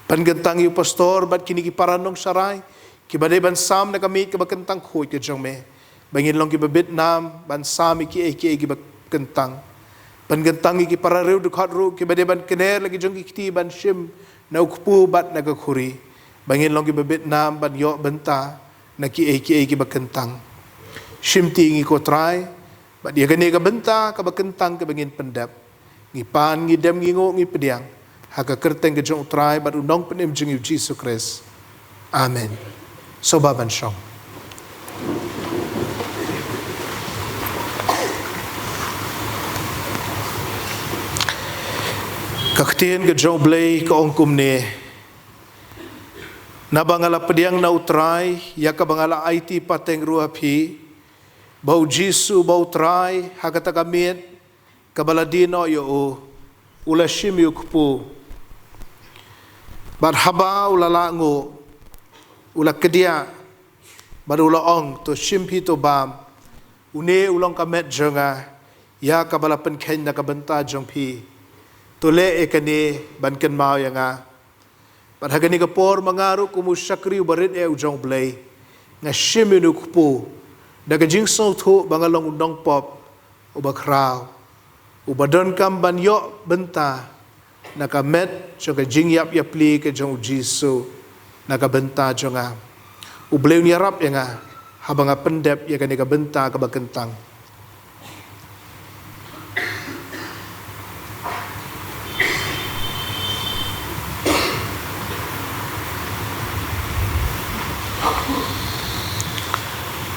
Pynkyntang ïa u pastor bad kine ki para nongsharai, kiba dei ban sam na ka miej kaba kyntang khuid ka jong me, ba ngin long kiba bit nam ban sam ïa kiei kiei kiba kyntang. Pynkyntang ïa ki para riewdkhot ruh, kiba dei ban kner la ki jong ki kti ban shim na u kpu bad na ka khuri, ba ngin long kiba bit nam ban ïoh bynta na kiei kiei kiba kyntang. Shimti ïa ngi ko Trai, bad ïa kane ka bynta kaba kyntang kaba ngin pyndep, ngi pan, ngi dem, ngi nguh, ngi pdiang ha ka kyrteng ka jong u Trai bad u Nongpynim jong ngi u Jisu Khrist. Amen. Sngewbha ban shong. Ka ktien ka jong u Blei ka ong kumne: Naba nga la pdiang na u Trai ïa kaba nga la aiti pateng ruh ha phi, ba u Jisu ba u Trai, ha kata ka miet kaba la die noh ïa u, u la shim ïa u kpu. Bad haba u la lah nguh, u la kdiah, bad u la ong: To shim phi, to bam, une u long ka met jong nga, ïa kaba la pynkheiñ na ka bynta jong phi. To leh ïa kane ban kynmaw ïa nga. Bad ha kane ka por ma nga ruh kum u shakri uba rit eh u jong u Blei, nga shim ïa une u kpu da ka jingsngewthuh ba nga long u nongpop uba khraw, uba donkam ban ïoh bynta na ka met jong ka jingïap ïa pli ka jong u Jisu na ka bynta jong nga. U Blei un ïarap ïa nga haba nga pyndep ïa kane ka bynta kaba kyntang.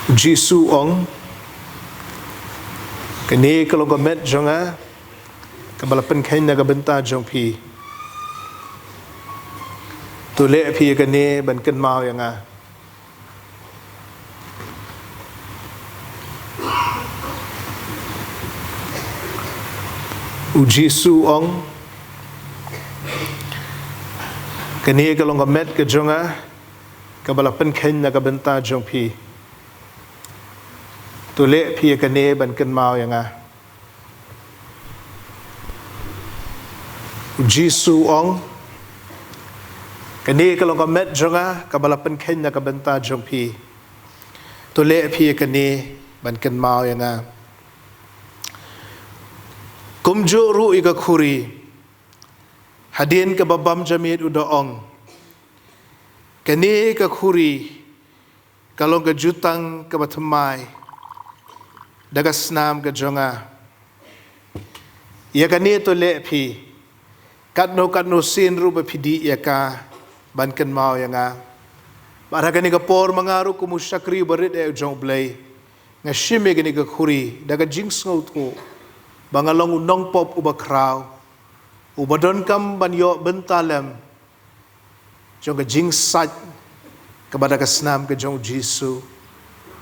U Jisu u ong: Kane ka long ka met jong nga, kaba la pynkheiñ na ka bynta jong phi. To leh phi ïa kane ban kynmaw ïa nga. U Jisu u ong: Kane ka long ka met ka jong nga, kaba la pynkheiñ na ka bynta jong phi. To leh phi ïa kane ban kynmaw ïa nga. U Jisu u ong: Kane ka long ka met jong nga, kaba la pynkheiñ na ka bynta jong phi. To leh phi ïa kane ban kynmaw ïa nga. Kumjuh ruh ïa ka khuri, hadien kaba bam jamiet u da ong: Kane ka khuri ka long ka jutang kaba thymmai da ka snam ka jong nga. Ïa kane to leh phi, katno katno sien ruh ba phi dih ïa ka, ban kynmaw ïa nga. Bad ha kane ka por ma nga ruh kum u shakri uba rit eh u jong u Blei, nga shim ïa kane ka khuri da ka jingsngewthuh ba nga long u nongpop uba khraw, uba donkam ban ïoh bynta lem jong ka jingsait kaba da ka snam ka jong u Jisu.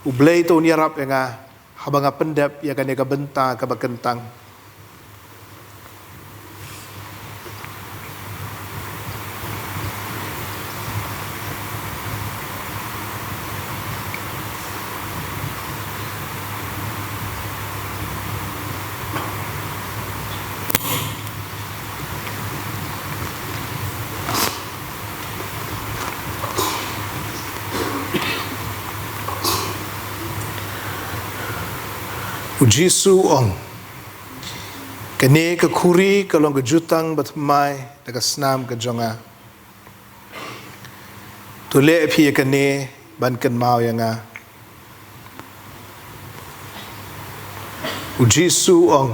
U Blei to un ïarap ïa nga haba nga pyndep ïa kane ka bynta kaba kyntang. U Jisu u ong, "Kane ka khuri ka long ka jutang bathymmai da ka snam ka jong nga. To leh phi ïa kane ban kynmaw ïa nga." U Jisu u ong,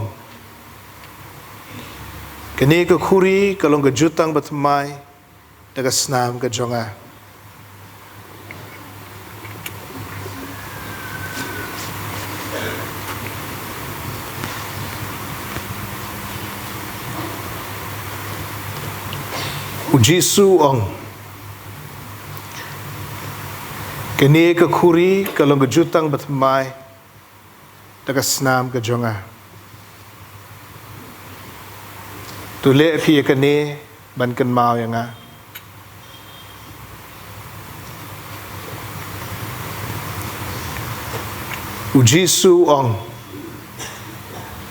"Kane ka khuri ka long ka jutang bathymmai da ka snam ka jong nga." U Jisu u ong, "Kane ka khuri ka long ka jutang bathymmai da ka snam ka jong nga. To leh phi ïa kane ban kynmaw ïa nga." U Jisu u ong,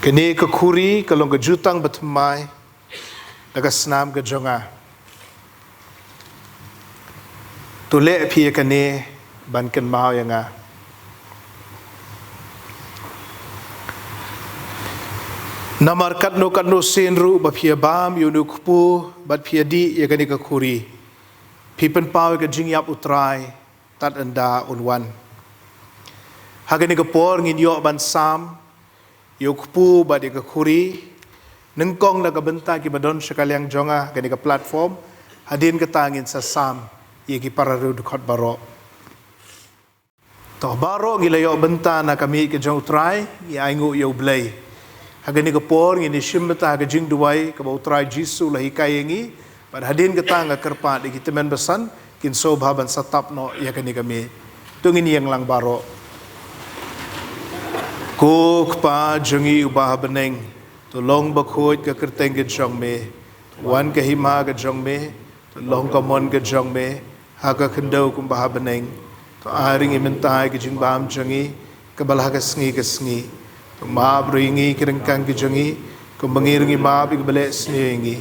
"Kane ka khuri ka long ka jutang bathymmai da ka snam ka jong nga. To leh phi ïa kane ban kynmaw ïa nga. Namar katno katno sien ruh ba phi ïa bam ïa une u kpu bad phi ïa dih ïa kane ka khuri, phi pynpaw ïa ka jingïap U Trai tad ynda un wan." Ha kane ka por ngin ïoh ban sam ïa u kpu bad ïa ka khuri nyngkong na ka bynta kiba don sha ka liang jong nga ha kane ka platform. Hadien kata ngin sa sam ïa ki para riewdkhot baroh. To baroh ngi la ïoh bynta na ka miej ka jong U Trai, ngi ainguh ïa U Blei. Ha kane ka por ngin ïa shim bynta ha ka jingduwai kaba U Trai Jisu u la hikai ïa ngi. Bad hadien kata nga kyrpad ïa ki tymmen basan kin sngewbha ban sa tap noh ïa kane ka miej. To ngin ïeng lang baroh. Ko Kpa jong ngi uba ha bneng, to long bakhuid ka kyrteng ka jong me, to wan ka hima ka jong me, to long ka mon ka jong me ha ka khyndew kumba ha bneng. To ai ruh ïa ngi mynta ka jingbam jong ngi kaba la ha ka sngi ka sngi. To map ruh ïa ngi ki ryngkang ki jong ngi kumba ngi ruh ngi map ïa kiba leh sniew ïa ngi.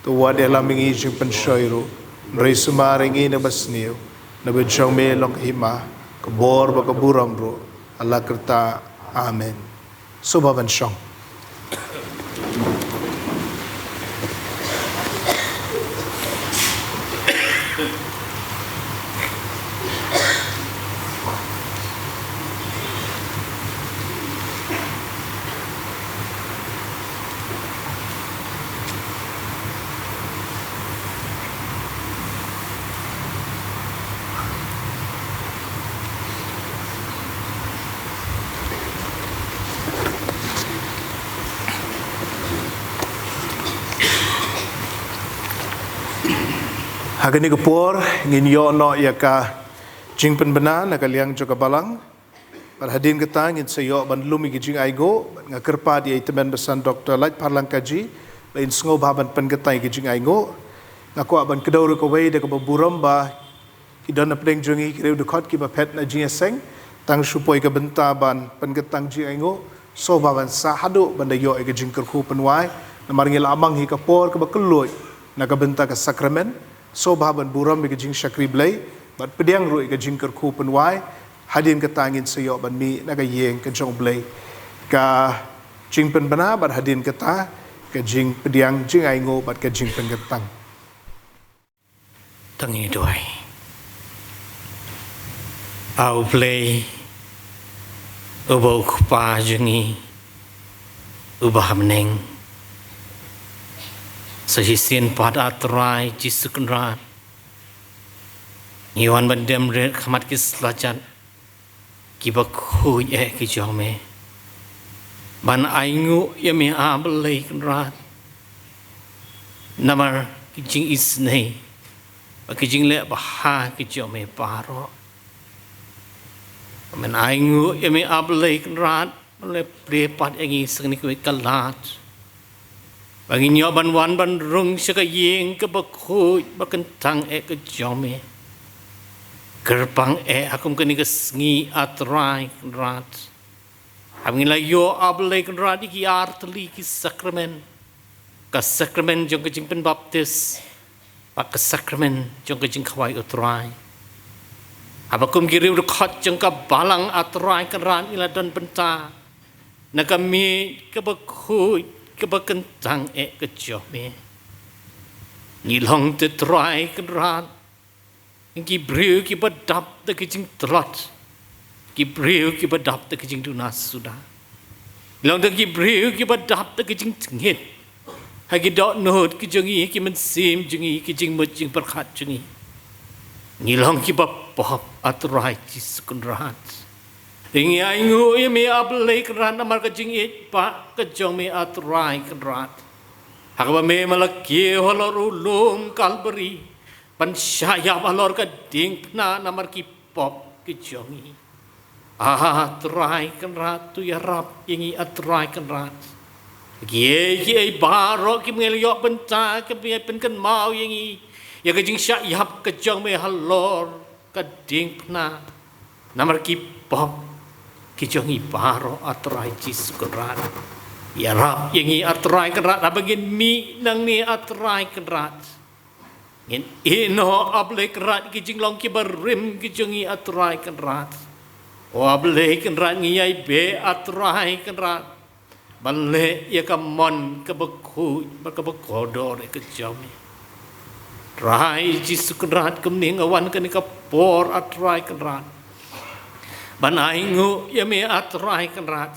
To wat ïalam ïa ngi jingpynshoi ruh, hynrei sumar ïa ngi na kaba sniew. Naba jong me long ka hima, ka bor bad ka burom ruh ha la karta. Amen. Sngewbha ban shong. Ha kane ka por ngin ïoh noh ïa ka jingpynbna na ka liang jong ka balang. Bad hadien kata ngin sa ïoh ban lum ïa ki jingainguh, bad nga kyrpad ïa i tymmen basan Doktor Laitpharlang Kaji ba in sngewbha ban pynkyntait ïa ki jingainguh. Nga kwah ban kdew ruh kawei da kaba burom ba ki don na pdeng jong ngi ki riewdkhot kiba phet na jingïaseng, tang shu poi ka bynta ban pynkyntait jingainguh, sngewbha ban sah haduh ban da ïoh ïa ka jingkyrkhu pynwai. Namar ngi la mang hi ka por kaba kylluid na ka bynta ka sakramen. Sngewbha ban burom ïa ka jingshakri Blei bad pdiang ruh ïa ka jingkyrkhu pynwai. Hadien kata ngin sa ïoh ban mih na ka ïing ka jong U Blei, ka jingpynbna bad hadien kata ka jingpdiang jingainguh bad ka jingpynkyntait. To ngin ïa duwai. A U Blei, uba u Kpa jong ngi uba ha bneng, sa shisien pat A Trai Jisu Kynrad ngi wan ban dem rit ha khmat ki slajat kiba khuid eh ki jong me, ban ainguh ïa me A Blei Kynrad, namar ki jingisynei bad ki jingleh bha ki jong me baroh. Men ainguh ïa me A Blei Kynrad, ban leh plie pat ïa ngi sa kane kawei ka lad, ba ngin ïoh ban wan ban rung sha ka ïing kaba khuid ba kyntang eh ka jong me. Kyrpang eh ha kum kane ka sngi A Trai Kynrad, haba ngi la ïoh A Blei Kynrad ïa ki artylli ki sakramen, ka sakramen jong ka jingpynbaptis bad ka sakramen jong ka jingkhawai U Trai. Haba kum ki riewdkhot jong ka balang A Trai Kynrad ngi la don bynta na ka miej kaba khuid kaba kyntang eh ka jong me. Ngi long te Trai Kynrad, ki briew kiba dap da ki jingtlot, ki briew kiba dap da ki jingduna suda. Ngi long te ki briew kiba dap da ki jingtngit ha ki dohnud ki jong ngi, ki mynsiem jong ngi, ki jingmut jingpyrkhat jong ngi. Ngi long kiba pop, A Trai Jisu Kynrad. Ngi ainguh ïa me, A Blei Kynrad, namar ka jingïeit ba ka jong me, A Trai Kynrad, ha kaba me ma la kiew halor u lum Kalbari ban shah ïap halor ka diengphna namar ki pop ki jong ngi. A Trai Kynrad, to ïarap ïa ngi, A Trai Kynrad. Kiei kiei baroh kiba ngi la ïoh bynta, kiba pynkynmaw ïa ngi ïa ka jingshah ïap ka jong me halor ka diengphna namar ki pop ki jong ngi baroh, A Trai Jisu Kynrad. Ïarap ïa ngi, A Trai Kynrad, haba ngin mih nangne, A Trai Kynrad. Ngin ïehnoh, A Blei Kynrad, ki jinglong kiba rim ki jong ngi, A Trai Kynrad. O A Blei Kynrad, ngi ïai beh, A Trai Kynrad, ban leh ïa ka mon kaba khuid bad kaba kordor ïa ka jong me. Trai Jisu Kynrad, kumne nga wan kane ka por, A Trai Kynrad, ban ainguh ïa me, A Trai Kynrad,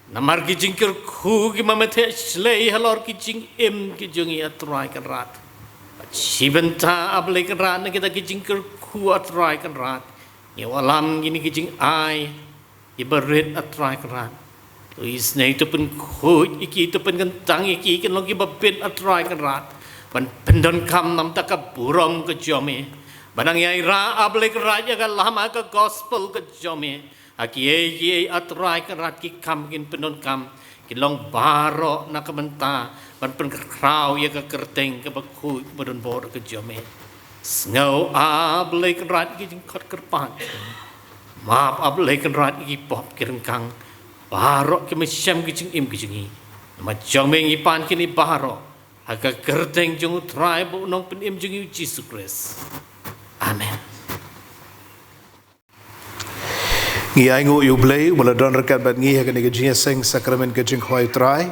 namar ki jingkyrkhu kiba me theh shlei halor ki jingim ki jong ngi, A Trai Kynrad. Bad shi bynta, A Blei Kynrad, na kita ki jingkyrkhu, A Trai Kynrad, ngi wallam kine ki jingai kiba rit, A Trai Kynrad. To isynei, to pynkhuid ïa ki, to pynkyntang ïa ki, kin long kiba bit, A Trai Kynrad, ban pyndonkam namar ka burom ka jong me, ban nang ïai rah, A Blei Kynrad, ïa ka lama ka gospel ka jong me ha kiei kiei, A Trai Kynrad, ki kam kin pyndonkam, kin long baroh na ka bynta ban pynkhraw ïa ka kyrteng kaba khuid ba donbor ka jong me. Sngew, A Blei Kynrad, ki jingkhot kyrpad. Map, A Blei Kynrad, ïa ki pop ki ryngkang baroh, ki mynsiem ki jingim ki jong ngi. Namar jong me ngi pan kine baroh ha ka kyrteng jong U Trai bad U Nongpynim jong ngi, U Jisu Khrist. Amen. Ngi ainguh ïa U Blei uba la don ryngkat bad ngi ha kane ka jingïaseng sakramen ka jingkhawai U Trai.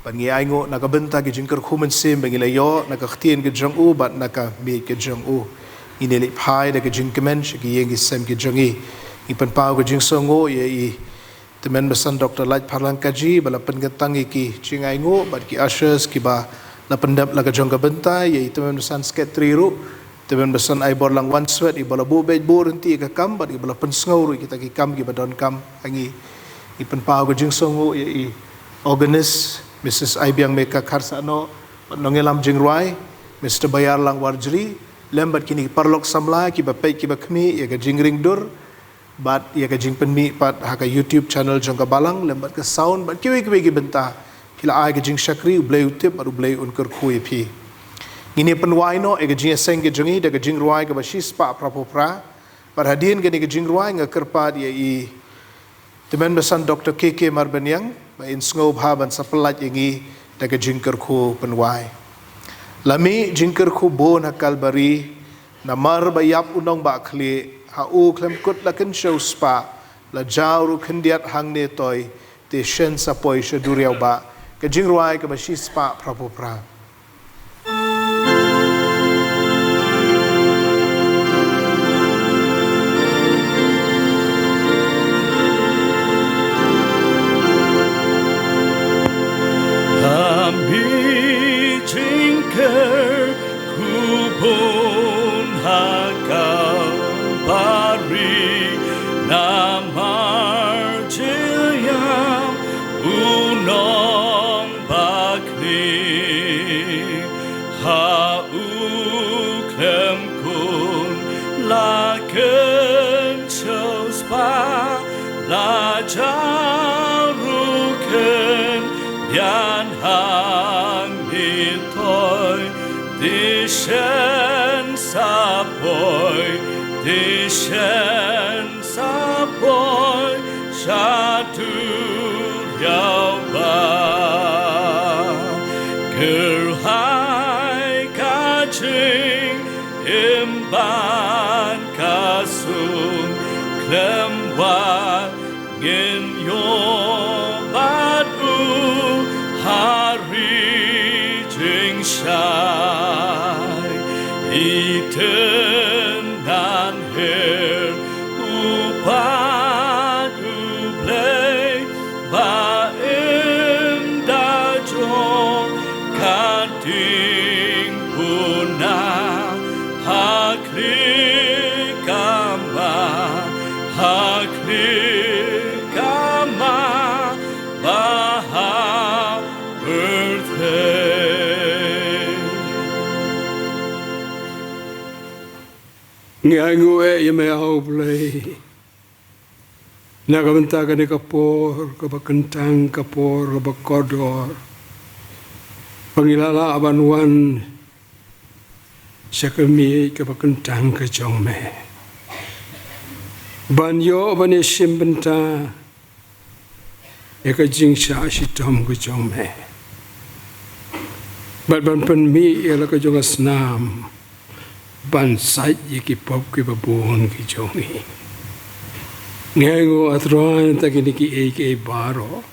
Bad ngi ainguh na ka bynta ki jingkyrkhu mynsiem ba ngi la ïoh na ka ktien ka jong u bad na ka miej ka jong u. Ngin ïa leit phai da ka jingkmen sha ki ïing ki sem ki jong ngi. Ngi pynpaw ka jingsngewnguh ïa i Tymmen Basan Doctor Lait Pharlang Kaji ba la pynkyntang ïa ki jingainguh, bad ki ushers kiba la pyndep la ka jong ka bynta, ïa i Tymmen Basan Secretary ruh, Tymmen Basan Aibor Langwanswet, iba la buh beit buh rynti ïa ka kam, bad iba la pynsngew ruh ïa kita ki kam kiba donkam ha ngi. Ngi pynpaw ka jingsngewnguh ïa i organist, Missus Aibiang Meka Kharsahnoh, bad nongïalam jingrwai, Mister Bayar Langwarjri, lem bad kine ki paralok samla kiba peit kiba khmih ïa ka jingring dur, bad ïa ka jingpynmih pat ha ka YouTube channel jong ka balang, lem bad ka sound, bad kiwei kiwei ki bynta. Phi la ai ka jingshakri, U Blei u tip bad U Blei un kyrkhu ïa phi. Ngin ïa pynwai noh ïa ka jingïaseng ka jong ngi da ka jingrwai kaba shispah phraphew phra. Bad hadien kane ka jingrwai nga kyrpad ïa i Tymmen Basan Doctor K K Marbaniang ba in sngewbha ban sa pyllait ïa ngi da ka jingkyrkhu pynwai. La mih jingkyrkhu bun ha Kalbari, namar ba ïap u nongbakhlieh, ha u khlem kut la kynshew spah, la jaw ruh khyndiat hangne toi, te shen sa poi sha duriaw bah. Ka jingrwai kaba shispah phraphew phra. Kami jingkyrkhu bun ha Kalbari, namar jingïap u nongbakhlieh, ha u khlem kut la kynshew spah, la jaw ruh khyndiat hangne toi, te shen sa poi, te shen sa poi sha duriaw bah. Kyrhai ka jingim bad ka suk, khlem wad ngin ïoh ba Shai i tynnan her u pat u Blei ba im da jong ka ding puna ha khlieh ka ma, ha khlieh ka ma ba ha birthday. Ngi ainguh ïa me, A Blei, na ka bynta kane ka por kaba kyntang, ka por kaba kordor, ba ngi la lah ban wan sha ka miej kaba kyntang ka jong me, ban ïoh ban ïashim bynta ïa ka jingshah shitom ka jong me, bad ban pynmih ïa la ka jong ka snam ban sait ïa ki pop kiba bun ki jong ngi. Ngi ainguh, A Trai, na kine kiei kiei baroh,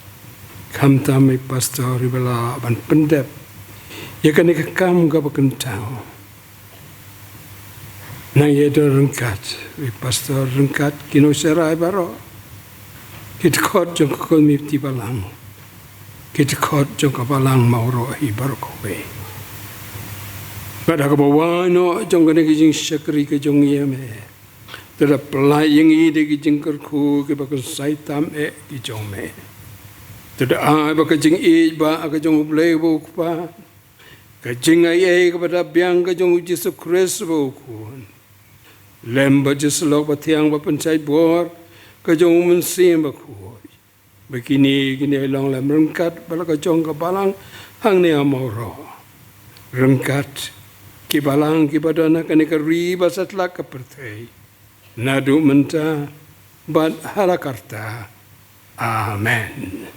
khamtam i pastor iba la ban pyndep ïa kane ka kam kaba kyntang. Nang ïa don ryngkat i pastor, ryngkat ki nongshakri baroh, ki dkhot jong ka komuniti balang, ki dkhot jong ka balang Mawroh hi baroh kawei. Bad ha kaba wan noh jong kane ka jingshakri ka jong ngi, ïa me, to da pynlait ïa ngi da ki jingkyrkhu kiba kynsai tam eh ki jong me. To da ai ba ka jingïeit ba ka jong U Blei ba U Kpa, ka jingaiei kaba da biang ka jong U Jisu Khrist ba U Khun, lem bad jingsyllok bathiang ba pynshait bor ka jong U Mynsiem Bakhuid, ba kine kine long lem ryngkat bad la ka jong ka balang hangne ha Mawroh, ryngkat ki balang kiba don ha kane ka ri ba satlak ka pyrthei, naduh mynta bad ha la karta. Amen.